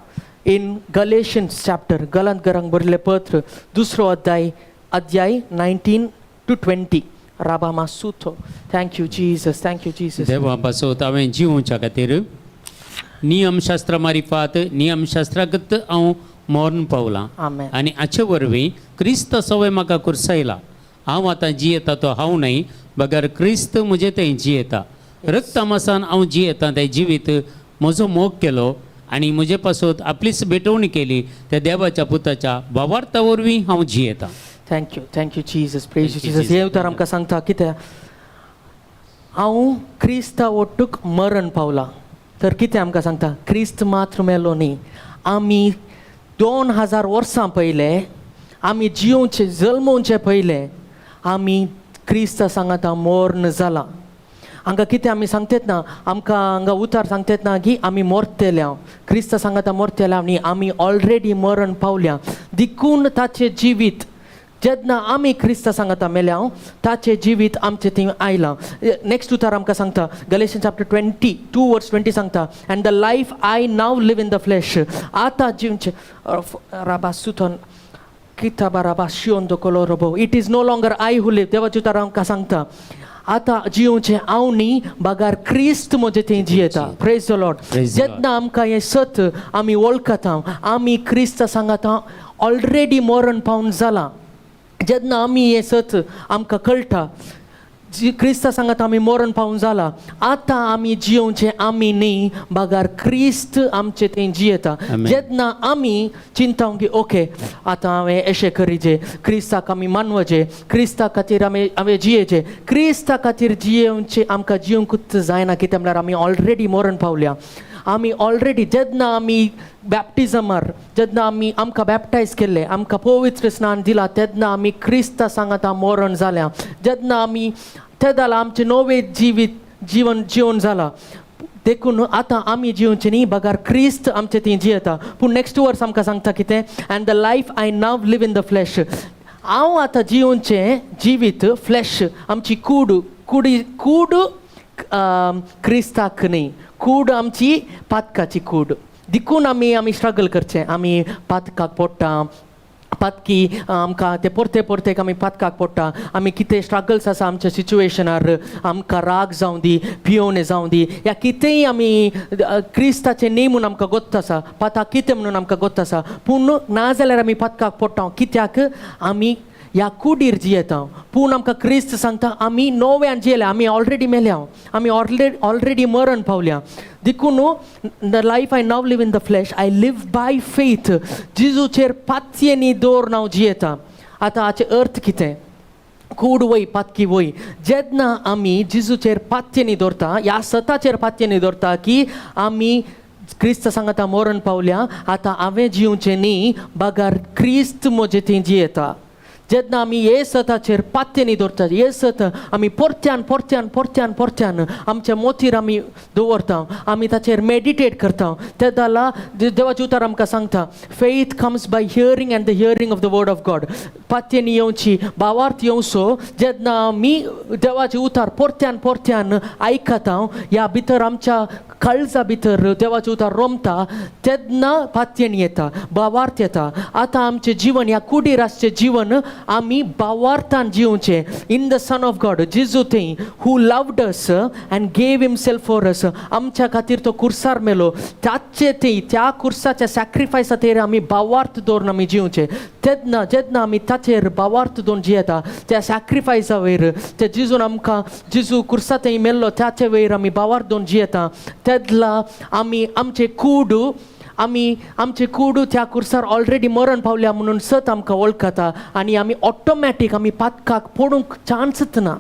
इन गलेशन्स चॅप्टर, गलांत बरयल्लें पत्र, दुसरो अध्याय, अध्याय 19 two 20. राबा मासुतो. Thank you, Jesus. Thank you, Jesus. देवा पासत हांवें जिवोवच्या खातीर नियमशास्त्रा मारिफात नियमशास्त्राकच हांव मरण पावलां. आमेन. आनी हाचे वरवीं क्रिस्त सवय म्हाका कुर्सायला. हांव आतां जियेता तो हांव न्हय, बगर क्रिस्त म्हजे थंय जियेता. रक्तमासान हांव जियेता तें जिवीत म्हजो मोग केलो. आनी म्हजे पासत आपलीच भेटवणी केली त्या देवाच्या पुताच्या भावार्था वरवीं हांव जियेतां. Thank you, thank you Jesus. Praise Thank you, Jesus. Jesus. हे उतर आमकां सांगता कितें? हांव क्रिस्ता ओटूक मरण पावलां. तर कितें आमकां सांगता? क्रिस्त मात्र मेलो न्ही, आमी 2000 वर्सां पयलें, आमी जियोवचे जल्मोवचे पयलें आमी क्रिस्ता सांगाता मोर्न जालां. हांगा कितें आमी सांगतात ना, आमकां हांगा उतार सांगतात ना की आमी मोरतेल्या, क्रिस्ता सांगाता मोरतेल्या न्ही, आमी ऑलरेडी मरण पावल्या. देखून ताचें जिवीत जेन्ना आमी क्रिस्ता सांगाता मेल्या, ताचें जिवीत आमचें थंय आयलां. नेक्स्ट उतार आमकां सांगता, Galatian chapter 22 verse 20 सांगता, "And the life I now live in the flesh," आतां जिवचें राबा सुतन किताबा राबा शियोन दोकोलो robo, "it is no longer I who live." देवाचें उतार आमकां सांगता, आतां जिवचें हांव न्ही, बगार क्रिस्त म्हजें थंय जियेता. Praise the Lord. Praise the Lord. जेन्ना आमकां हें सत आमी वळखता, आमी क्रिस्त सांगाता ऑलरेडी मरण पावन जालां. जेन्ना आमी हें सत आमकां कळटा जी क्रिस्ता सांगात आमी मरण पावन जाला, आतां आमी जियोवचें आमी न्ही, बगार क्रिस्त आमचे थंय जियेता. Amen. जेन्ना आमी चिंता की ओके, आतां हांवें अशें करीजे, क्रिस्ताक आमी मानवचे, क्रिस्ता खातीर आमी हांवें जियेचें, क्रिस्ता खातीर जियेवचें आमकां जिवंकूच जायना. कितें म्हणल्यार आमी ऑलरेडी मरण पावल्या. आमी ऑलरेडी जेन्ना आमी बॅप्टिजमार, जेन्ना आमी आमकां बॅप्टायज केल्लें, आमकां पवित्र स्नान दिलां, तेन्ना आमी क्रिस्ता सांगाता मरण जाल्या. जेन्ना आमी तेदाला आमचें नवें जिवीत जिवन जिवन जालां. देखून आतां आमी जिवचें न्ही, बगार क्रिस्त आमचे थंय जियेता. पूण नेक्स्ट वर्स आमकां सांगता कितें? "And the life I now live in the flesh," हांव आतां जिवचें जिवीत फ्लॅश, आमची कूड, कुडी, कूड क्रिस्ताक न्ही, कूड आमची पातकाची कूड. देखून आमी आमी स्ट्रगल करचें, आमी पातकाक पडटा, पातकी आमकां ते परते परतेक आमी पातकाक पडटा. आमी कितें स्ट्रगल्स आसा आमच्या सिच्युएशनार, आमकां राग जावं दी, पियोवणे जावं दी, या कितेंय, आमी क्रिस्ताचें न्ही म्हणून आमकां गोत्त आसा, पाताक कितें म्हणून आमकां गोत्त आसा, पूण नाजाल्यार आमी पातकाक पडटा. कित्याक? आमी ह्या कुडीर जियेता. पूण आमकां क्रिस्त सांगता, आमी नव्यान जियेले, आमी ऑलरेडी मेल्या, आमी ऑलरेडी मरण पावल्या. देखून "The life I now live in the flesh, I live by faith." जिजूचेर पातयेनी दवरून हांव जियेता. आतां हाचें अर्थ कितें? कूड वय पातकी वय. जेन्ना आमी जिजूचेर पातयेनी दवरता, ह्या सताचेर पातयेनी दवरता की आमी क्रिस्त सांगाता मरण पावल्या, आतां हांवें जिवचें न्ही, बगार क्रिस्त म्हजें थंय जियेता. जेन्ना आमी हे सताचेर पातयेनी दवरतात, हे सत आमी परत्यान परत्यान परत्यान परत्यान आमच्या मोतीर आमी दवरता, आमी ताचेर मेडिटेट करता, ते जाला देवाचें उतर आमकां सांगता, "Faith comes by hearing, and the hearing of the word of God." पातयेनी येवची, भावार्थ येवचो जेन्ना आमी देवाचें उतार परत्यान परत्यान आयकता, ह्या भितर आमच्या काळजा भितर देवाचें उतार रोमता, तेन्ना पातयेन येता, भावार्थ येता. आतां आमचें जिवन, ह्या कुडीर आसचें जिवन आमी भावार्थान जिवचें in the Son of God, जिजू थंय, who loved us and gave himself for us. आमच्या खातीर तो कुर्सार मेलो, ताचे थंय त्या कुर्साच्या सॅक्रिफायसाचेर आमी भावार्थ दवरून आमी जिवचें. तेन्ना जेन्ना आमी ताचेर भावार्थ दवरून जियेता, त्या सॅक्रिफायसा वयर, ते जिजून आमकां, जिजू कुर्सा थंय मेल्लो त्याचे वयर आमी भावार्थ दवरून जियेता, तेदला आमी आमचे कूड, आमी आमचे कूड त्या कुर्सार ऑलरेडी मरण पावल्या म्हणून सत आमकां वळखता आनी आमी ऑटोमॅटीक आमी पातकाक पडूंक चान्सच ना.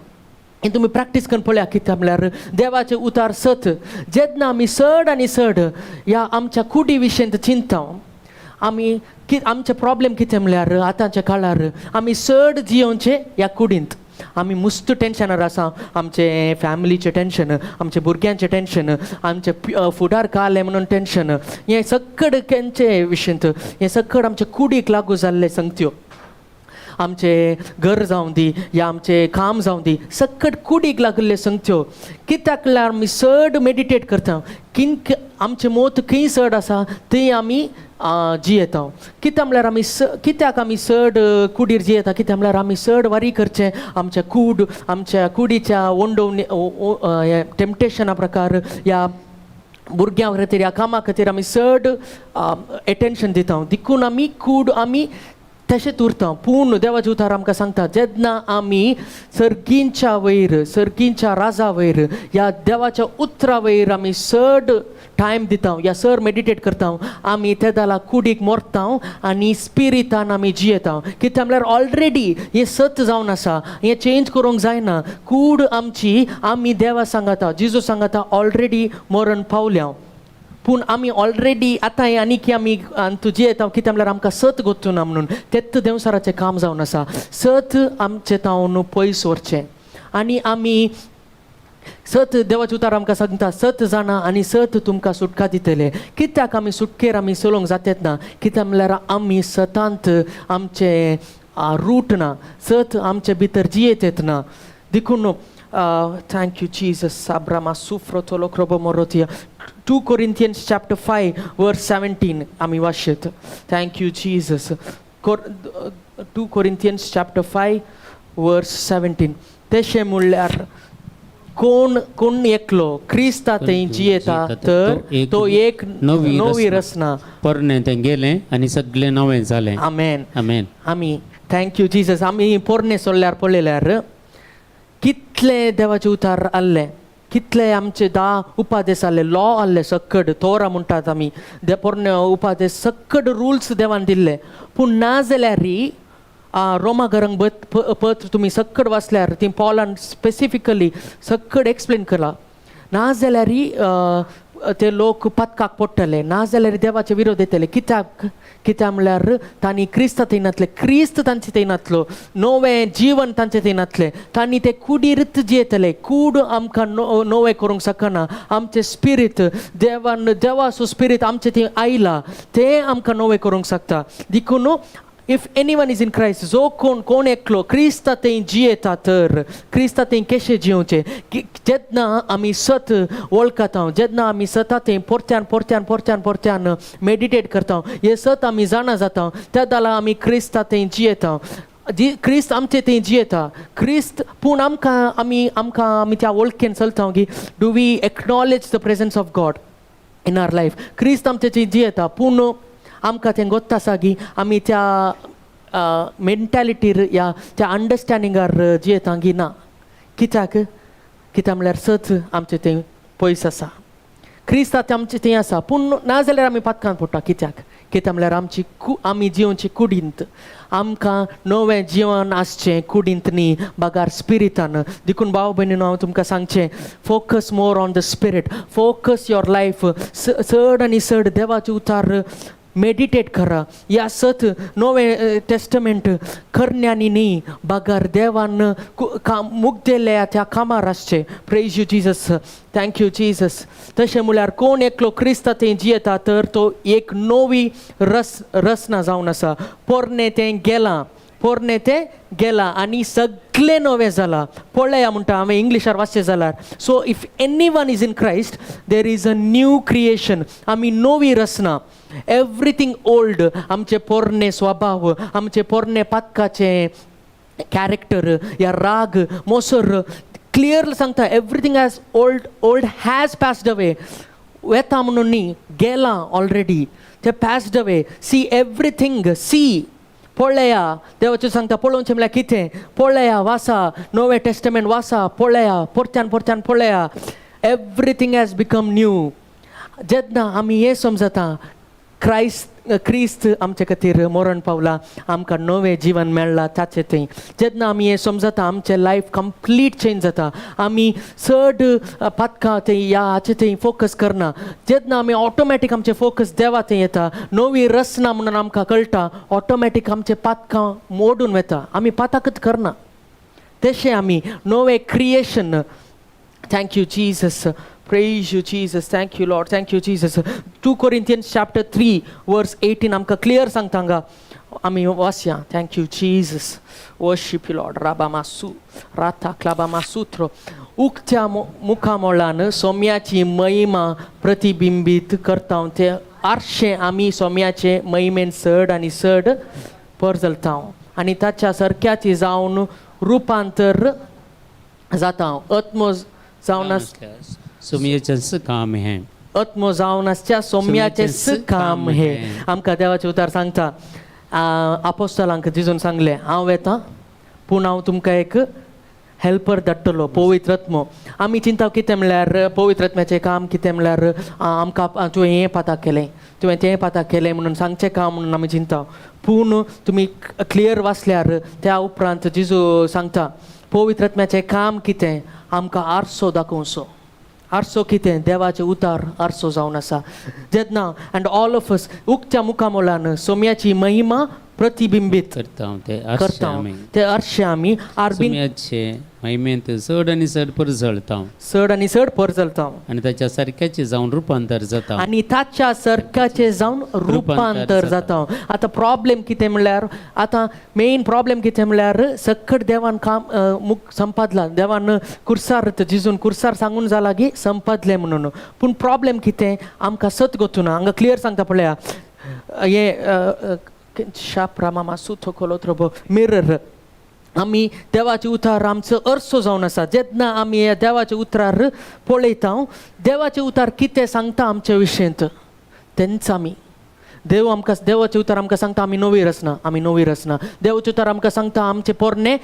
हें तुमी प्रॅक्टीस करून पळया. कितें म्हणल्यार देवाचें उतार सत जेन्ना आमी चड आनी चड ह्या आमच्या कुडी विशयंत चिंता आमी कि आमचे प्रॉब्लेम कितें म्हणल्यार आतांच्या काळार आमी चड जियोवचे ह्या कुडींत. आमी मुस्त टेंशनार आसा. आमचे फॅमिलीचें टेंशन, आमचे भुरग्यांचें टेंशन, आमचे फुडार कालें म्हणून टेंशन, हें सगळें केंचे विशयंत, हें सगळें आमच्या कुडीक लागू जाल्लें संगत्यो. आमचे घर जावं दी या आमचें काम जावं दी, सगळें कुडीक लागिल्ले संगत्यो. कित्याक म्हणल्यार आमी चड मेडिटेट करता किन आमचें मोत खंय चड आसा थंय आमी जियेता. कित्याक म्हणल्यार आमी कित्याक आमी चड कुडीर जियेता? कित्याक म्हणल्यार आमी चड वरी करचें आमच्या कूड, आमच्या कुडीच्या ओंडोवणे टेम्पटेशना प्रकार या भुरग्यां खातीर, ह्या कामा खातीर आमी चड एटेन्शन दिता. देखून आमी कूड आमी तशेंच उरता. पूण देवाचें उतार आमकां सांगता जेन्ना आमी सर्गींच्या वयर, सर्गींच्या राजा वयर, ह्या देवाच्या उतरा वयर आमी चड टायम दिता या सर मेडिटेट करता, आमी ते दाला कुडीक मोरता आनी स्पिरितान आमी जियेता. कित्याक म्हणल्यार ऑलरेडी हें सत जावन आसा, हें चेंज करूंक जायना. कूड आमची आमी देवा सांगता, जिजू सांगता ऑलरेडी मरण पावल्या, पूण आमी ऑलरेडी आतां हें आनी की आमी तुजी येता. कितें म्हणल्यार आमकां सत गोत्तू ना म्हणून तेत्त देंवसाराचें काम जावन आसा. सत आमचें तावन पयस व्हरचें आनी आमी सत देवाचें उतार आमकां सांगता सत जाणा आनी सत तुमकां सुटका दितले. कित्याक आमी सुटकेर आमी चलोवंक जातेत ना? कित्याक म्हणल्यार आमी सतांत आमचें रूट ना, सत आमचे भितर जियेत ना. देखून thank you Jesus. साब्रामा सुफ्रो तोलो क्रोबो मोरोतिया. 2 Corinthians chapter 5 verse 17 आमी वाचत. Thank you Jesus. 2 Corinthians chapter 5 verse 17. तशें म्हणल्यार कोण कोण एकलो क्रिस्ता थंय जियेता तर तो एक नवी रचना, पोरणें तें गेलें आनी सगळें नवें जालें. आमेन. आमेन. आमी thank you Jesus. आमी पोरणे सोडल्यार पळयल्यार कितले देवाचे उतार आहले, कितले आमचे 10 उपादेश आहले, लॉ आहले, सक्कड तोरा म्हणटात आमी, पोरणे उपादेश सक्कड रुल्स देवान दिल्ले. पूण ना जाल्यार रोमा घरांक पत्र तुमी सक्कड वाचल्यार ती पॉलान स्पेसिफिकली सक्कड एक्सप्लेन केला. ना जाल्यार ते लोक पातकाक पडटले, ना जाल्यार देवाचे विरोध येतले. कित्याक? कित्याक म्हणल्यार तांणी क्रिस्त थंय नातले, क्रिस्त तांचे थंय नातलो, नवें जीवन तांचे थंय नातलें, तांणी ते कुडीरच जियेतले. कूड आमकां नवें करूंक शकना. आमचें स्पिरीत देवान देवाचो स्पिरीत आमचे थंय आयला, तें आमकां नवें करूंक शकता. देखून if anyone is in Christ, जो कोण कोण एकलो क्रिस्ता थंय जियेता तर क्रिस्ता थंय कशें जियोवचें? जेन्ना आमी सत वळखता, जेन्ना आमी सता थंय परत्यान परत्यान परत्यान परत्यान मेडिटेट करता, हें सत आमी जाणा जाता, त्या दाला आमी क्रिस्ता थंय जियेता. जी क्रिस्त आमचे थंय जियेता क्रिस्त. पूण आमकां आमी आमकां आमी त्या वळखेन चलता की do we acknowledge the presence of God in our life? क्रिस्त आमचे थंय जियेता, पूण आमकां तें गोत्त आसा की आमी त्या मेंटालिटीर या त्या अंडरस्टँडिंगार जियेता की ना. कित्याक? कित्याक म्हणल्यार सत आमचें थंय पयस आसा. क्रिस्त आतां आमचें थंय आसा, पूण ना जाल्यार आमी पातकान पडटा. कित्याक? कित्याक म्हणल्यार आमची आमी जिवची कुडींत आमकां नवें जिवन आसचें कुडींत न्ही बगार स्पिरितान. देखून भाव भयणीनो, हांव तुमकां सांगचें, focus more on the spirit, focus your life. चड आनी चड देवाचें उतार मेडिटेट करा. या सत नवें टेस्टमेंट करण्यांनी न्ही बगर देवान काम मुगदेल्या त्या कामार आसचें. Praise you Jesus, thank you Jesus. तशें म्हणल्यार कोण एकलो क्रिस्ता थंय जियेता तर तो एक नवी रचना जावन आसा. पोरणें तें गेलां, पोरणें तें गेलां आनी सगळें नवें जालां. पळया म्हणटा हांवें इंग्लिशार वाचचें जाल्यार, so if anyone is in Christ, there is a new creation. आमी नवी रचना. एवरीथींग ओल्ड, आमचे पोरणे स्वभाव, आमचे पोरणे पातकाचे कॅरेक्टर या राग मोसर, क्लियर सांगता, everything has old old has passed away. वेता म्हणून न्ही, गेलां ऑलरेडी ते passed away. See everything, see, पळया. देवाचें सांगता पळोवचें म्हणल्यार कितें? पळया, वासा, नवें टेस्टमेंट वासा, पळया, परत्यान परत्यान पळया. Everything has become new. जेन्ना आमी हें समजता, क्रायस्ट क्रिस्त आमचे खातीर मरण पावला, आमकां नवें जिवन मेळ्ळां ताचे थंय, जेन्ना आमी हें समजता, आमचें लायफ कंप्लीट चेंज जाता. आमी चड पातकां थंय ह्या हाचे थंय फोकस करना. जेन्ना आमी ऑटोमॅटीक आमचें फोकस देवा थंय येता, नवी रचना म्हणून आमकां कळटा, ऑटोमॅटीक आमचें पातकां मोडून वता, आमी पाताकच करना. तशें आमी नवें creation. Thank you Jesus. Praise you Jesus. Thank you Lord. Thank you Jesus. 2 Corinthians chapter 3 verse 18 आमकां क्लियर सांगता हांगा. आमी वाचया. Thank you Jesus. Worship you Lord. राबा मासू राता क्लाबा मासूत्रो. उक्त्या मुखामोळान सोम्याची महिमा प्रतिबिंबीत करता ते आरशे आमी सोम्याचे महिमेन चड आनी चड परजलता आनी ताच्या सारक्याची जावन रुपांतर जाता. आत्मो जावन सुमयेचें काम हें. आत्मो जावन आसच्या सोम्याचें काम हें. आमकां देवाचें उतार सांगता. आपोस्तलांक जेजून सांगलें, हांव वेता पूण हांव तुमकां एक हेल्पर धाडटलो, पवित्र आत्मो. आमी चिंता कितें म्हणल्यार पवित्र आत्म्याचें काम कितें म्हणल्यार आमकां तुवें हें पाताक केलें, तुवें तें पाताक केलें म्हणून सांगचें काम म्हणून आमी चिंता. पूण तुमी क्लियर वाचल्यार त्या उपरांत जेजू सांगता पवित्र आत्म्याचें काम कितें, आमकां आरसो दाखोवचो. आरसो कितें? देवाचें उतार आरसो जावन आसा. जेन्ना and all of us उक्त्या मुखामोलान सोम्याची महिमा प्रतिबिंबीत करता ते आरशे करता आमी ते आरशे आमी आर बींग सुम्याचे महिमेंत चड आनी चड परजळता चड आनी चड परजलता आनी ताच्या सारक्याचें जावन रुपांतर जाता आनी ताच्या सारक्याचें जावन रुपांतर जाता. आतां प्रॉब्लेम कितें म्हणल्यार, आतां मेन प्रॉब्लेम कितें म्हणल्यार सक्कड देवान काम मुख संपादला, देवान कुर्सार जिजून कुर्सार सांगून जाला की संपादलें म्हणून. पूण प्रॉब्लेम कितें, आमकां सत गोतूना. हांगा क्लियर सांगता पळया, हें शाप रामा सुथो कोलोत्रोबो मिरर, आमी देवाचे उतार आमचो अर्सो जावन आसा. जेन्ना आमी ह्या देवाच्या उतरार पळयता, देवाचे उतार कितें सांगता आमच्या विशयंत तेंच आमी देव आमकां देवाचे उतार आमकां सांगता आमी नवी रचना, आमी नवी रचना. देवाचे उतार आमकां सांगता आमचें पोरणें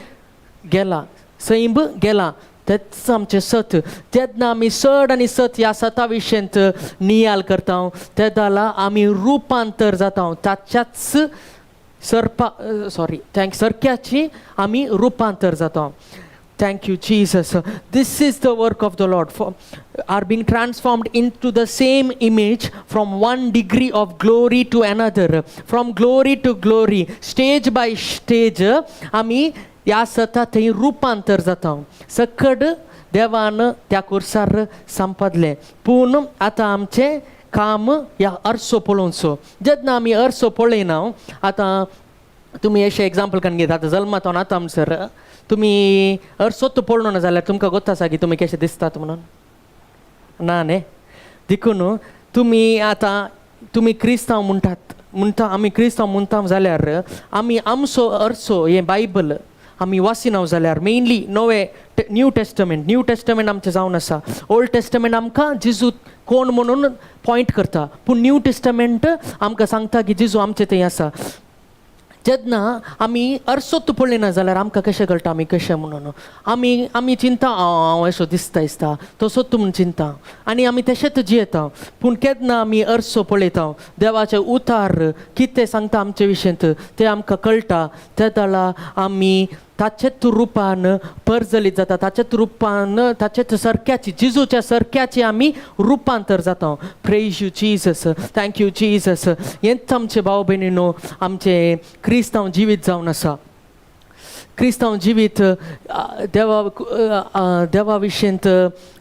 गेलां, सैंब गेलां, तेच आमचें सत. जेन्ना आमी चड आनी सत ह्या सता विशयंत नियाल करता तेदाला आमी रुपांतर जाता, ताच्याच सरपा सॉरी thank सरक्याची आमी रुपांतर जाता. Thank you Jesus. This is the work of the Lord, for are being transformed into the same image from one degree of glory to another, from glory to glory, stage by stage आमी ह्या सता थंय रुपांतर जाता. सकड देवान त्या कुर्सार संपादलें, पूण आतां आमचें काम ह्या अर्सो पळोवचो. जेन्ना आमी अर्सो पळयना, आतां तुमी अशें एग्जाम्पल करून घेता, आतां जल्मात आतां आमसर तुमी अर्सोत पळोवना जाल्यार तुमकां गोत्त आसा की तुमी कशें दिसतात म्हणून ना न्ही. देखून तुमी आतां तुमी क्रिस्तांव म्हणटात, म्हणटा आमी क्रिस्तांव म्हणटा जाल्यार आमी आमचो अर्सो हें बायबल आमी वाचिना जाल्यार मेनली नवे न्यू टेस्टमेंट, न्यू टेस्टमेंट आमचें जावन आसा. ओल्ड टेस्टमेंट आमकां जेजू कोण म्हणून पॉयंट करता, पूण न्यू टेस्टमेंट आमकां सांगता की जेजू आमचे थंय आसा. जेन्ना आमी अर्सोत पळयना जाल्यार आमकां कशें कळटा आमी कशें म्हणून? आमी आमी चिंता हांव अशो दिसता दिसता तसोच म्हूण चिंता आनी आमी तशेंच जियेता. पूण केन्ना आमी अर्सो पळयता, देवाचें उतार कितें सांगता आमचे विशयंत तें आमकां कळटा, ते दळा आमी ताचेच रुपान परजलीत जाता, ताचेच रुपान ताचेच सरक्याची जिजूच्या सरक्याची आमी रुपांतर जाता. Praise you Jesus, thank you Jesus. हेंच आमचे भाव भयणीनो आमचें क्रिस्तांव जिवीत जावन आसा. क्रिस्तांव जिवीत देवा देवा विशयंत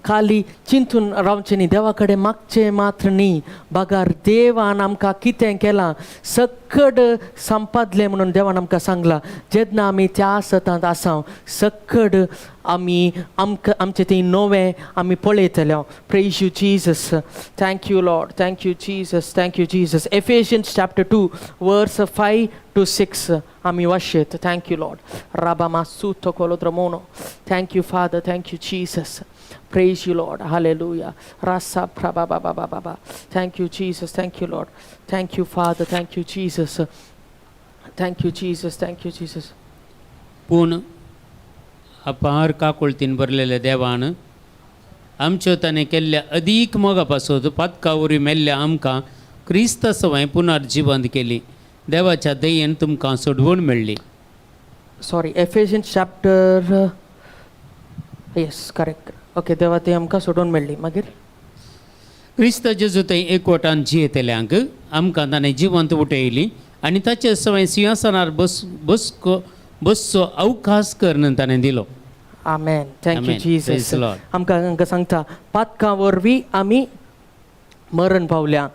खाली चिंतून रावचें न्ही, देवा कडेन मागचें मात्र न्ही, बगार देवान आमकां कितें केलां सक्कड संपादलें म्हणून देवान आमकां सांगलां. जेन्ना आमी त्या सतांत आसा सक्कड आमी आमकां आमचें थंय नवें आमी पळयतले. Praise you Jesus, thank you Lord, thank you Jesus, thank you Jesus. Ephesians chapter 2 verse 5 to 6 आमी वाचयत. Thank you Lord. राबा Masu कोलोद्रमोनो. Thank you Father, thank you Jesus. Praise you, Lord. Hallelujah. Rasa prabha ba ba ba ba ba. Thank you, Jesus. Thank you, Lord. Thank you, Father. Thank you, Jesus. Thank you, Jesus. Thank you, Jesus. पूण अपार काकुळतीन भरलेल्या देवान आमच्यो ताणें केल्ल्या अदीक मोगा पासत पातका वरवीं मेल्ल्या आमकां क्रिस्ता सवाय पुनर्जिवंत केली. देवाच्या दयेन तुमकां सोडवण मेळ्ळी. Sorry, Ephesians chapter. Yes, correct. Okay, देवा ती आमकां सोडून मेळ्ळी. मागीर क्रिस्त जेजू थंय एकवटान जियेतल्यांक आमकां ताणें जिवंत उठयली आनी ताचे सवाय सिंहासनार बस बसको बसचो अवकाश करून ताणें दिलो. Amen. Thank you, Amen. Jesus. Praise the Lord. आमकां आमकां सांगता पातकां वरवीं आमी मरण पावल्या.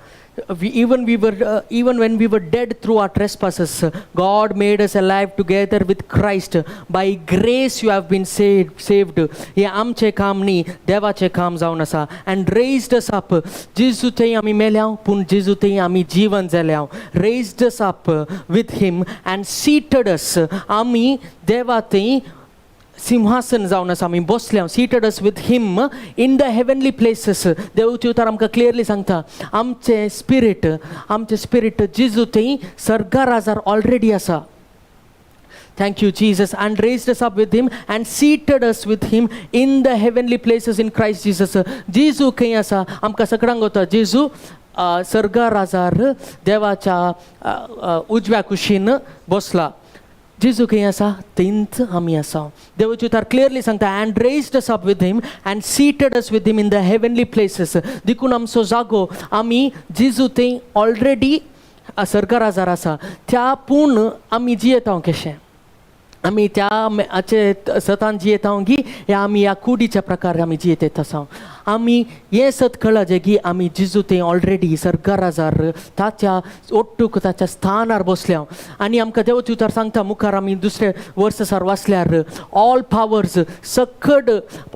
We, even we were uh, even when we were dead through our trespasses, God made us alive together with Christ. By grace you have been saved. हे आमचें काम न्ही, देवाचें काम जावन आसा. And raised us up. जेजू थंय आमी मेल्या पूण जेजू थंय आमी जिवन जाल्या. Raised us up with him and seated us. आमी देवा थंय सिंहासन जावन आसा, आमी बसल्या, seated us with him in the heavenly places. देवची उतर आमकां क्लियरली सांगता, आमचें स्पिरीट जिजू थंय सर्गा राजार ऑलरेडी आसा. Thank you, Jesus. And raised us up with him and seated us with him in the heavenly places in Christ Jesus. जेजू खंय आसा? आमकां सगळ्यांक वता, जेजू सर्गा राजार देवाच्या अ, अ, उजव्या कुशीन बसला. जेजू खंय आसा, थंयच आमी आसा. देवाची उतर क्लियरली सांगता, and raised us up with him and seated us with him in the heavenly places. देखून आमचो जागो, आमी जेजू थंय ऑलरेडी सर्गा राजार आसा त्या, पूण आमी जियेता कशें? आमी त्या हाचे सतान जियेता की या आमी ह्या कुडीच्या प्रकार आमी जियेत आसा? आमी हें सत कळचे की आमी जिजू थंय ऑलरेडी सर्गा राजार ताच्या ओट्टूक ताच्या स्थानार बसल्या. आनी आमकां देवची उतर सांगता, मुखार आमी दुसरे वर्सार वाचल्यार, ऑल पावर्स सकड,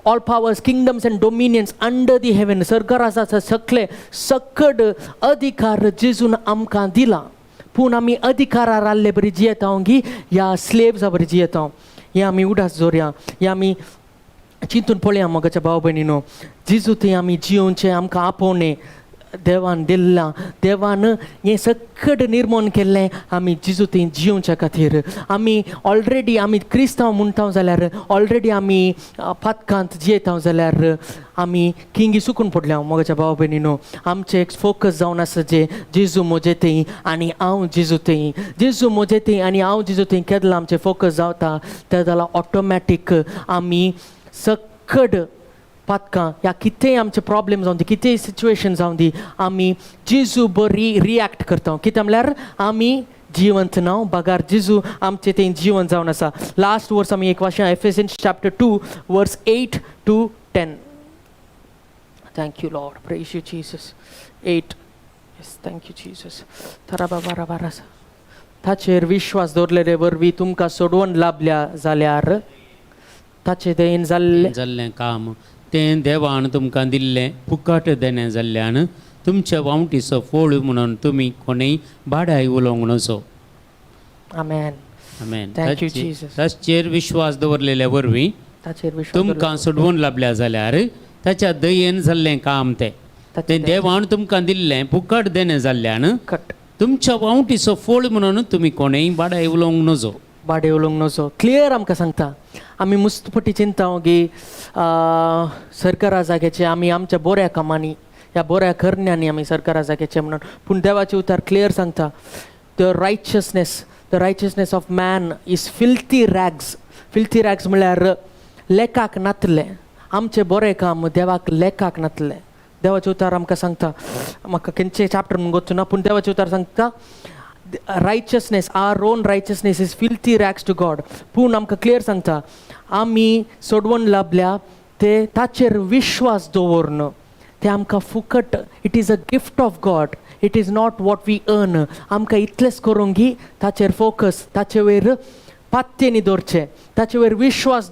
all powers, kingdoms and dominions under the heaven, सर्गा राजाचा सगळे सकड अधिकार जेजून आमकां दिला. पूण आमी अधिकारार आल्ले बरी जियेता की ह्या स्लेव्सा बरी जियेता, हें आमी उडास दवरया, हें आमी चिंतून पळया. मोगाच्या भाव भयणीनो, जिजू थंय आमी जियोवचें आमकां आपोवणें देवान दिल्लां. देवान हें सकट निर्मोण केल्लें आमी जिजू थंय जियोवच्या खातीर. आमी ऑलरेडी आमी क्रिस्तांव म्हणटा जाल्यार, ऑलरेडी आमी पातकांत जियेता जाल्यार, आमी किंगी चुकून पडल्या. मोगाच्या भाव भयणीनो, आमचें एक फोकस जावन आसा जे जेजू म्हजे थंय आनी हांव जेजू थंय, जेजू म्हजे थंय आनी हांव जेजू थंय. केदला आमचें फोकस जाता, तेदला ऑटोमॅटीक आमी सकड पातकां या कितेंय आमचे प्रॉब्लेम जावं दी, कितेंय सिच्युएशन जावं दी, आमी जेजू बरी रिएक्ट करता. कितें म्हणल्यार आमी जिवंत ना बगार जेजू आमचे तें जिवन जावन आसा. लास्ट वर्स आमी एक वाचया, Ephesians chapter 2 verse 8 to 10. Thank you, Lord. Praise you, Jesus. 8. Yes, thank you, Jesus. थराबा बारा बारा. ताचेर विश्वास दवरलेले वरवीं तुमकां सोडोवन लाभल्या जाल्यार ताचे दयेन जाल्लें जाल्लें काम तें देवान तुमकां दिल्लें फुकट देणें जाल्ल्यान तुमच्या वावटीचो फोळ म्हणून तुमी कोणूय बाडाय उलोवंक नजो. आमेन. आमेन. Thank you, Jesus. ताचेर विश्वास दवरलेल्या वरवीं ताचेर विश्वास तुमकां सोडवून लाबल्या जाल्यार ताच्या दयेन जाल्लें काम तें तें देवान तुमकां दिल्लें फुकट देणें जाल्ल्यान कट तुमच्या वावटीचो फोळ म्हणून तुमी कोणूय बाडाय उलोवंक नजो. बाडे उलोवंक नजो. क्लियर आमकां सांगता. आमी मुस्तपटी चिंता की सरकारा जाग्याचे आमी आमच्या बऱ्या कामांनी ह्या बऱ्या करण्यांनी आमी सरकारा जाग्याचे म्हणून. पूण देवाचे उतार क्लियर सांगता, the righteousness of man is filthy rags. Filthy rags म्हळ्यार लेखाक नातलें. आमचें बरें काम देवाक लेखाक नातलें. देवाचें उतार आमकां सांगता, म्हाका खंयचे चॅप्टर म्हणून गोत्तू ना, पूण देवाचें उतार सांगता, righteousness, our own righteousness is filthy rags to God. पूण आमकां क्लियर सांगता, आमी सोडवून लाबल्या ते ताचेर विश्वास दवरन ते आमकां फुकट. It is a gift of God. It is not what we earn. आमकां इतलेंच करूंक की ताचेर फोकस, ताचे वयर पात्येनी दवरचें. ताचे वयर विश्वास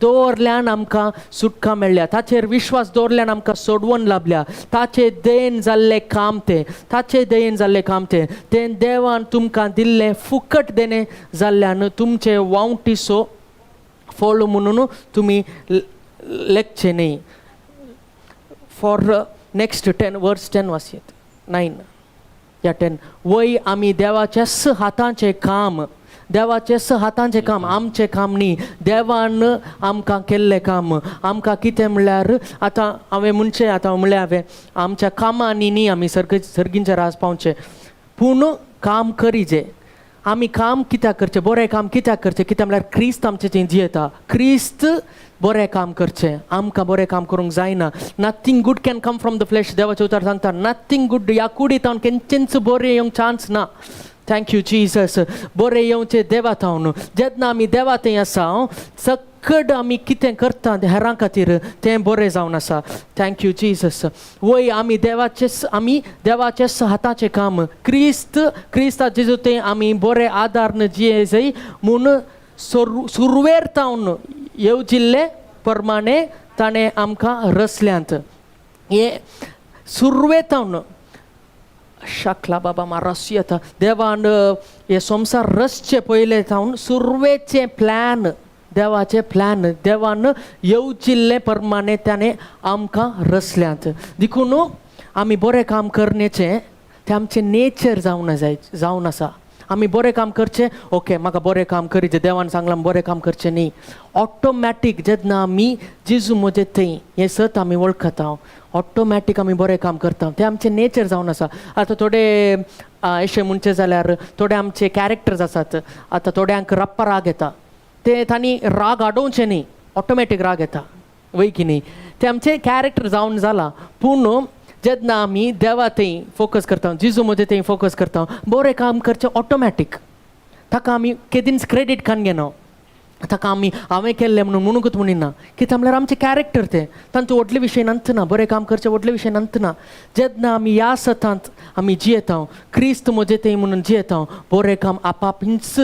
दवरल्यान आमकां सुटका मेळ्ळ्या. ताचेर विश्वास दवरल्यान आमकां सोडवून लाबल्या. ताचे दयेन जाल्लें काम तें, ताचे दयेन जाल्लें काम तें, तें देवान तुमकां दिल्लें फुकट देणें जाल्ल्यान तुमचे वावटीचो फळ म्हणून तुमी लेखचें न्ही. For next 10 verse, 10 वाचयत, 9 या 10. वय आमी देवाच्याच हातांचें काम, देवाचेच हातांचें काम, आमचें काम न्ही, देवान आमकां केल्लें काम. आमकां कितें म्हणल्यार आतां हांवें म्हणचें, आतां म्हणलें हांवें, आमच्या कामांनी न्ही आमी सर्गींचे राज पावचें, पूण काम करीजे आमी. काम कित्याक करचें? बरें काम कित्याक करचें? कित्याक म्हणल्यार क्रिस्त आमचें थंय जियेता. क्रिस्त बरें काम करचें, आमकां बरें काम करूंक जायना. Nothing good can come from the flesh. देवाचें उतर सांगता, नथींग गुड. ह्या कुडीत हांव केन्चेंच बरें येवंक चान्स ना. Thank you Jesus. बरें येवचें देवा थावन. जेन्ना आमी देवा थंय आसा, सकड आमी कितें करता हेरां खातीर तें बरें जावन आसा. Thank you Jesus. वय आमी देवाचेच हाताचें काम, क्रिस्ता जेजू तें आमी बरें आदार जिये जाय म्हूण सुरवेर तावन येवजिल्ले प्रमाणे ताणें आमकां रचल्यांत. हे सुरवेतावन शकला बाबा म्हारास येता. देवान हे संवसार रचचे पयले जावन सुरवेचें प्लॅन देवाचें प्लॅन, देवान येवजिल्ले प्रमाणे ताणें आमकां रचल्यात. देखून आमी बरें काम करण्याचें तें आमचें नेचर जावन जाय, जावन आसा. आमी बरें काम करचें, ओके म्हाका बरें काम करीचें, देवान सांगलां बरें काम करचें न्ही. ऑटोमॅटीक जेन्ना आमी जेजू म्हजें थंय हें सत आमी वळखता, ऑटोमॅटीक आमी बरें काम करता, तें आमचें नेचर जावन आसा. आतां थोडे अशें म्हणचें जाल्यार थोडे आमचे कॅरेक्टर्स आसात. आतां थोड्यांक रप्पा राग येता, ते तांणी राग आडोवचें न्ही, ऑटोमॅटीक राग येता, वय की न्ही? तें आमचें कॅरेक्टर जावन जालां. पूण जेन्ना आमी देवा थंय फोकस करता, जेजू म्हजें थंय फोकस करता, बरें काम करचें ऑटोमॅटीक, ताका आमी केदींच क्रेडीट कान घेना, ताका आमी हांवें केल्लें म्हणून म्हणूंकच म्हणिना. कित्याक म्हणल्यार आमचें कॅरेक्टर तें, तांचो व्हडले विशय नंतना, बरें काम करचें व्हडले विशय नंतना. जेन्ना आमी ह्या सतांत आमी जियेता, क्रिस्त म्हजें थंय म्हणून जियेता, बरें काम आपापींच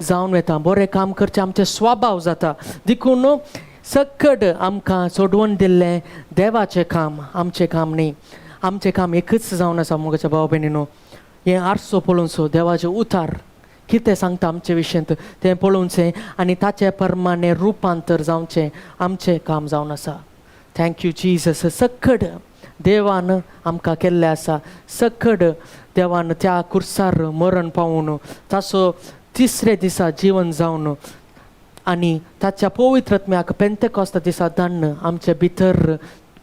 जावन वता, बरें काम करचें आमचें स्वभाव जाता. देखून सकट आमकां सोडवून दिल्लें देवाचें काम, आमचें काम न्ही. आमचें काम एकच जावन आसा मोगाच्या भाव भयणीनो, हें आरसो पळोवचो, देवाचें उतार कितें सांगता आमचे विशयंत तें पळोवचें आनी ताचे प्रमाणे रुपांतर जावचें आमचें काम जावन आसा. Thank you Jesus. सकट देवान आमकां केल्लें आसा. सकट देवान त्या कुर्सार मरण पावून ताचो तिसरे दिसा जिवन जावन आनी ताच्या पवित्र आत्म्याक पेंतेकोस्ता दिसा धाडून आमचे भितर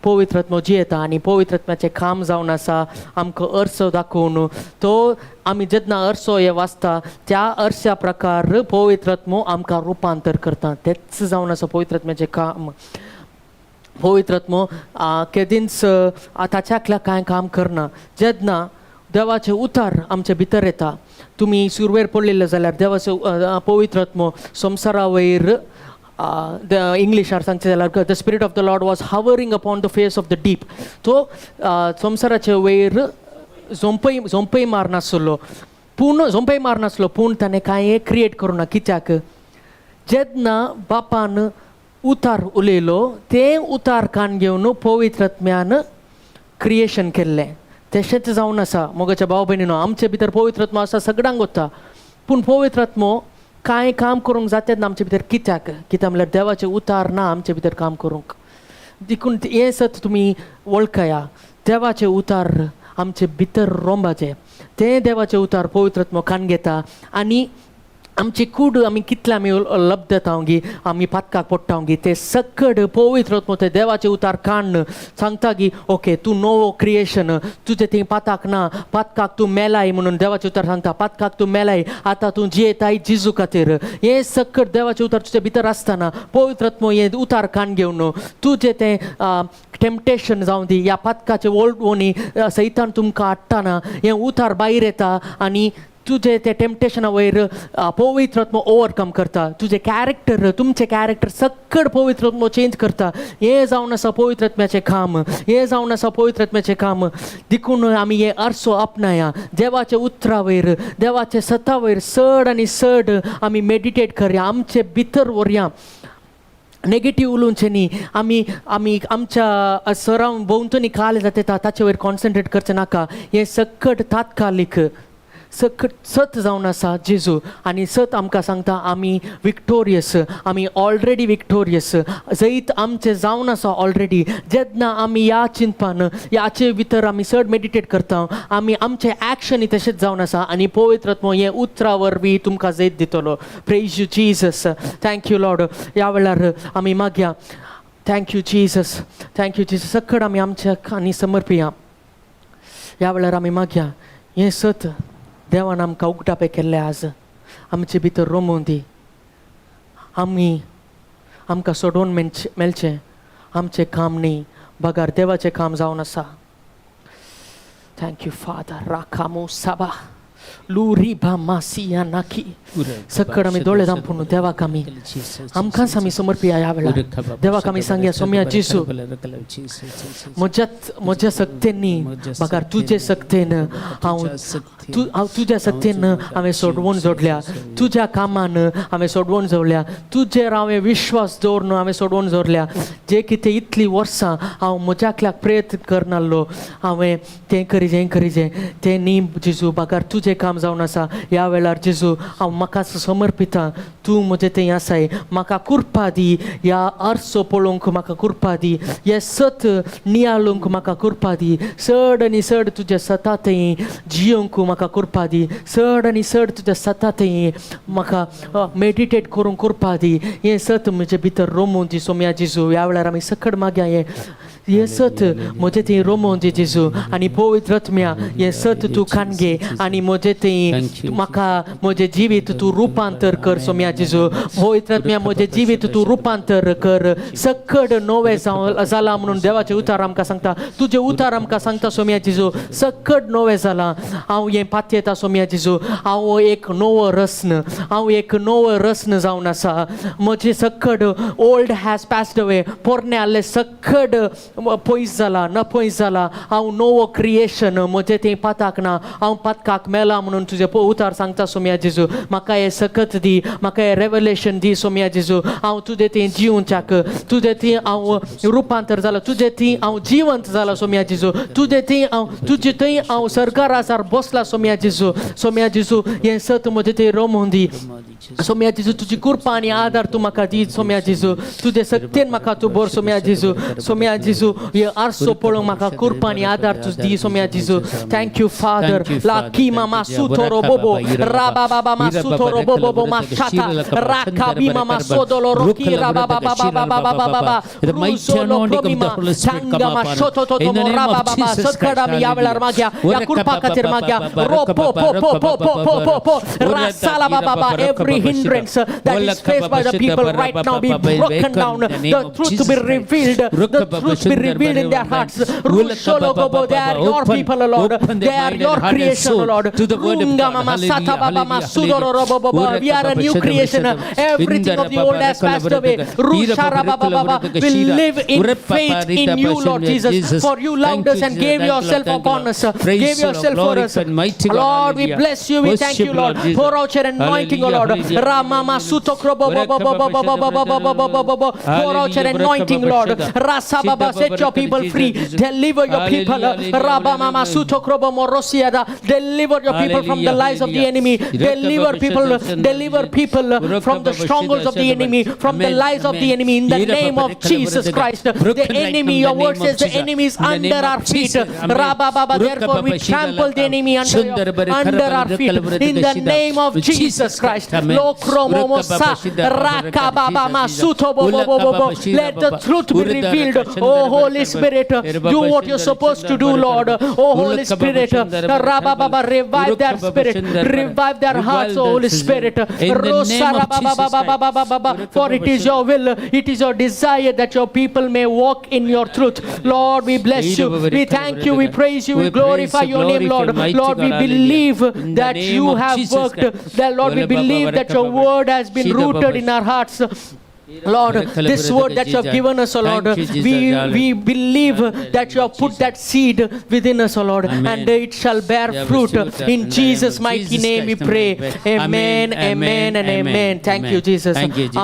पवित्र आत्मो जियेता आनी पवित्र आत्म्याचें काम जावन आसा आमकां अर्सो दाखोवन. तो आमी जेन्ना अर्सो हे वाचता त्या अर्स्या प्रकार पवित्र आत्मो आमकां रुपांतर करता. तेच जावन आसा पवित्र आत्म्याचें काम. पवित्र आत्मो केदींच ताच्याकल्या कांय काम करना. जेन्ना देवाचें उतार आमचे भितर येता, तुमी सुरवेर पडलेले जाल्यार देवाचो पवित्र आत्मो संवसारा वयर, इंग्लिशार सांगचें जाल्यार the spirit of the Lord was hovering upon the face of the deep. तो संवसाराचे वयर झोंपय झोंपय मारनासलो, पूण झोंपय मारनासलो, पूण ताणें कांय क्रिएट करूं ना. कित्याक? जेन्ना बापान उतार उलयलो तें उतार कान घेवन पवित्र आत्म्यान क्रिएशन केल्लें. तशेंच जावन आसा मोगाच्या भाव भयणीनो, आमचे भितर पवित्र आत्मो आसा, सगळ्यांक वता, पूण पवित्र आत्मो कांय काम करूंक जाता तेन्ना आमचे भितर. कित्याक? कित्याक म्हणल्यार देवाचें उतार ना आमचे भितर काम करूंक. देखून हें सत तुमी वळखया, देवाचें उतार आमचे भितर रोंबाचें, तें देवाचें उतार पवित्र आत्मो कान घेता आनी आमची कूड आमी कितले आमी लब्धता गी, आमी पातकाक पडटा गी, ते सकड पवित्र आत्मो ते देवाचे उतार काडून सांगता की ओके तूं नवो क्रिएशन, तुजें थंय पाताक ना, पातकाक तूं मेलाय म्हणून देवाचे उतार सांगता, पातकाक तूं मेलाय, आतां तूं जियेताय जेजू खातीर. हें सकट देवाचें उतार तुजे भितर आसतना पवित्र आत्मो हें उतार कान घेवन तुजें तें टेम्पटेशन जावं दी ह्या पातकाचे ओडवणी सैतान तुमकां हाडटना हें उतार भायर येता आनी तुजें तें टेम्पटेशना वयर पवित्र आत्मो ओवरकम करता. तुजें कॅरेक्टर, तुमचें कॅरेक्टर सकड पवित्र आत्मो चेंज करता. हें जावन आसा पवित्र आत्म्याचें काम, हें जावन आसा पवित्र आत्म्याचें काम. देखून आमी हें आरसो आपणाया, देवाच्या उतरा वयर, देवाच्या सता वयर चड आनी चड आमी मेडिटेट करया, आमचे भितर व्हरया. नेगेटीव उलोवचें न्ही. आमी आमी आमच्या सरांव भोंवतणी काल जाता ताचे वयर कॉन्सन्ट्रेट करचें नाका. हें सकट तात्कालीक सकट सत जावन आसा जेजू आनी सत आमकां सांगता आमी विक्टोरियस, आमी ऑलरेडी विक्टोरियस, जैत आमचें जावन आसा ऑलरेडी. जेन्ना आमी ह्या चिंतपान ह्याचे भितर आमी चड मेडिटेट करता, आमी आमचे एक्शनूय तशेंच जावन आसा आनी पवित्र आत्मो हें उतरा वरवीं तुमकां जैत दितलो. Praise you Jesus, thank you Lord. ह्या वेळार आमी मागया. Thank you Jesus, thank you Jesus. सकड आमी आमच्या आनी समर्पिया. ह्या वेळार आमी मागया, हें सत देवान आमकां उगडापे केल्लें आज आमचे भितर रोमून दी. आमी आमकां सोडोवन मेळचें मेळचें आमचें काम न्ही, बगार देवाचें काम जावन आसा. Thank you father. राखामो साबा लुरी मासिया नाकी. सकड आमी दोळे धांपून देवाक आमी आमकांच आमी समर्पिया. ह्या वेळार देवाक आमी सांगया, सोम्या जेजू, म्हज्यात म्हज्या सक्तेन न्ही, बगार तुजे सक्तेन हांव तूं हांव तुज्या सक्तेन हांवें सोडवण जोडल्या, तुज्या कामान हांवें सोडवण जोडल्या, तुजेर हांवें विश्वास दवरून हांवें सोडवण जोडल्या. जे कितें इतलीं वर्सां हांव म्हज्याकल्याक प्रयत्न करनासलो, हांवें तें करिजें हें करिजें, तें न्ही जेजू, बगार तुजें काम जावन आसा. ह्या वेळार जेजू हांव म्हाकाच समर्पिता, तूं म्हजें थंय आसाय. म्हाका कृपा दी, ह्या आरसो पळोवंक म्हाका कृपा दी, हें सत नियाळूंक म्हाका कृपा दी, चड आनी चड तुज्या सता थंय जियोंक म्हाका कृपा दी, चड आनी चड तुज्या सता थंय म्हाका मेडिटेट करूंक कृपा दी. हें सत म्हजे भितर रोमून दी सोम्या जेजू. ह्या वेळार आमी सकड मागया, हें हें सत म्हजें थंय रोमून दी जेजू. आनी पवित्र आत्म्या, हें सत तूं खाण घे आनी म्हजें थंय Thank you. म्हाका म्हजें जिवीत तूं रुपांतर कर सोम्या जेजू. पवित्र आत्म्या, म्हजें जिवीत तूं रुपांतर कर. सकड नवें जावं जालां म्हणून देवाचें उतार आमकां सांगता, तुजें उतार आमकां सांगता सोम्या जेजू. सकड नवें जालां, हांव हें पातयेता सोम्या जेजू. हांव एक नवो रस्न, हांव एक नवो रस्न जावन आसा. म्हजें सकड ओल्ड हॅज पास्ड अवे, पोरणे आहलें सकड पयस जाला, न पयस जाला. हांव नवो क्रिएशन, म्हजें तें पाताक ना, हांव पातकाक मेला म्हणून तुजें उतार सांगता सोम्या जेजू. म्हाका हें सकत दी, म्हाका हें रेवलेशन दी सोम्या जेजू. हांव तुजें थंय जिवच्याक, तुजें थंय हांव रुपांतर जाला, तुजें थंय हांव जिवंत जाला सोम्या जेजू. तुजें थंय हांव, तुजे थंय हांव सरकारासार बसला सोम्या जेजू. सोम्या जेजू, हें सत म्हजें थंय रोमून दी सोम्या जेजू. तुजी कृपा आनी आदार तूं म्हाका दी सोम्या जेजू. तुजे सक्तेन म्हाका तूं भर सोम्या जेजू. सोम्या जेजू, हे आरसो पळोवंक म्हाका कृपा आनी आदार तूं दी सोम्या जेजू. Thank you father. Thank you, La Father. Kima Thank you, masutoro bobo raba baba masutoro bobo bo mashata raka bima masodolo roki raba baba baba baba baba baba The mighty Ruzolo anointing of the promima Holy Spirit come tangama upon us. shotototomo In the name raba of baba Jesus Christ, sakadami ह्या वेळार मागया, ह्या कृपा खातीर मागया. रो po po po po po po po po rasala baba baba. Every hindrance that is faced by the people right now be broken down. The truth be revealed, the truth be revealed in their hearts. Rusholo gobo. They are your people, O Lord. They are your creation, O Lord. To the word of Runga God. mama Hallelujah, sata baba hallelujah, masudoro robo bobo. We are a new creation. Everything of the old has passed away. Rushara baba baba. We live in faith in you, Lord Jesus. For you loved us and gave yourself upon us. Gave yourself for us. Lord, we bless you. We thank you, Lord. Pour out your anointing, O Lord. Rama suto krobo bo bo bo bo bo bo bo bo bo bo bo bo bo. Pour out your anointing, Lord. Rasa baba, set your people free. Deliver your people. Rabba mama suto krobo morosiada. Deliver your people from the lies of the enemy. Deliver people from the strongholds of the enemy, from the lies of the enemy. In the name of Jesus Christ, the enemy, your word says, the enemy is under our feet. Rabba baba, therefore we trample the enemy under our feet. In the name of Jesus Christ. Lo kromomosa raka baba masuto bo bo bo bo bo. Let the truth be revealed. Oh Holy Spirit, do what you're supposed to do, Lord. Oh Holy Spirit, Rabba baba, revive their spirit, revive their hearts, oh Holy Spirit. Rosa rabba baba baba baba baba. For it is your will, it is your desire that your people may walk in your truth. Lord, we bless you, we thank you, we praise you, we glorify your name, Lord. Lord, we believe that you have worked. That Lord, we believe that your word has been rooted in our hearts. Lord, this word that you have given us, O Lord, we believe that you have put that seed within us, O Lord, and it shall bear fruit. In Jesus' mighty name we pray. Amen, amen, and amen. Thank you, Jesus.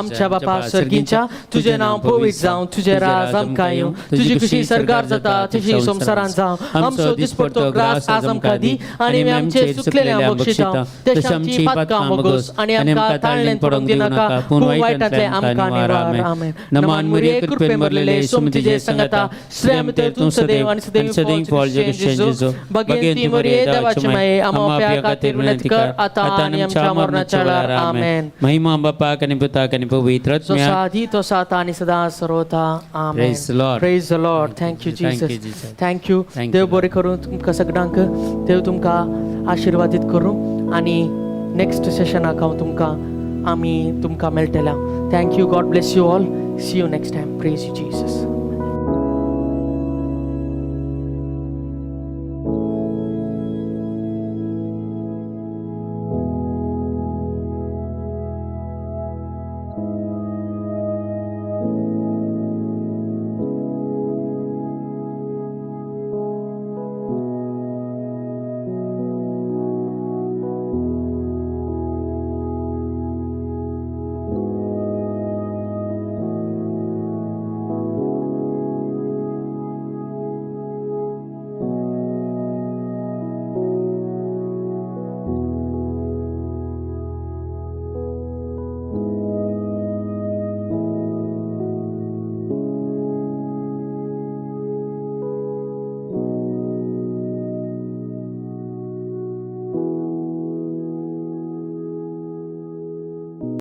आमच्या बापा सर्गींच्या, तुझे नाव पवित्र जावं, तुझे राज आमकां येवं, तुजी खुशी सरकार जाता तशी संवसारांत जावं. आमचो दिसपडतो ग्रास आज आमकां दी आनी आमी आमचे चुकलेले बक्षिता तशें आमची पातकां भोगोस आनी आमकां ताळणेन पडोवंक दिनाका, पूण वायटांतले आमकां निवार. आमेन. नमन मरिये, कृपेन भरलेले, सोम तुजे संगता, स्त्रियां भितर तूं सदैव आनी सदैव फळ जेजू. भगेंती मरिये, देवाची माये, आम्हा पाप्यां खातीर विनंती कर, आता आनी आमच्या मरणाच्या वेळार. आमेन. महिमा बापाक आनी पुताक आनी पवित्र तो आत्म्याक. साधी तो साता आणि सदा सर्वता. आमेन. Praise the Lord. Praise the Lord. Thank you Thank you, Jesus. Jesus. Thank you. Thank Dev you, बरें करूं तुमकां सगळ्यांक. देव तुमकां आशिर्वादीत करूं आनी नेक्स्ट सेशनाक हांव तुमकां, आमी तुमकां मेळटल्या. Thank you. God bless you all. See you next time. Praise you Jesus.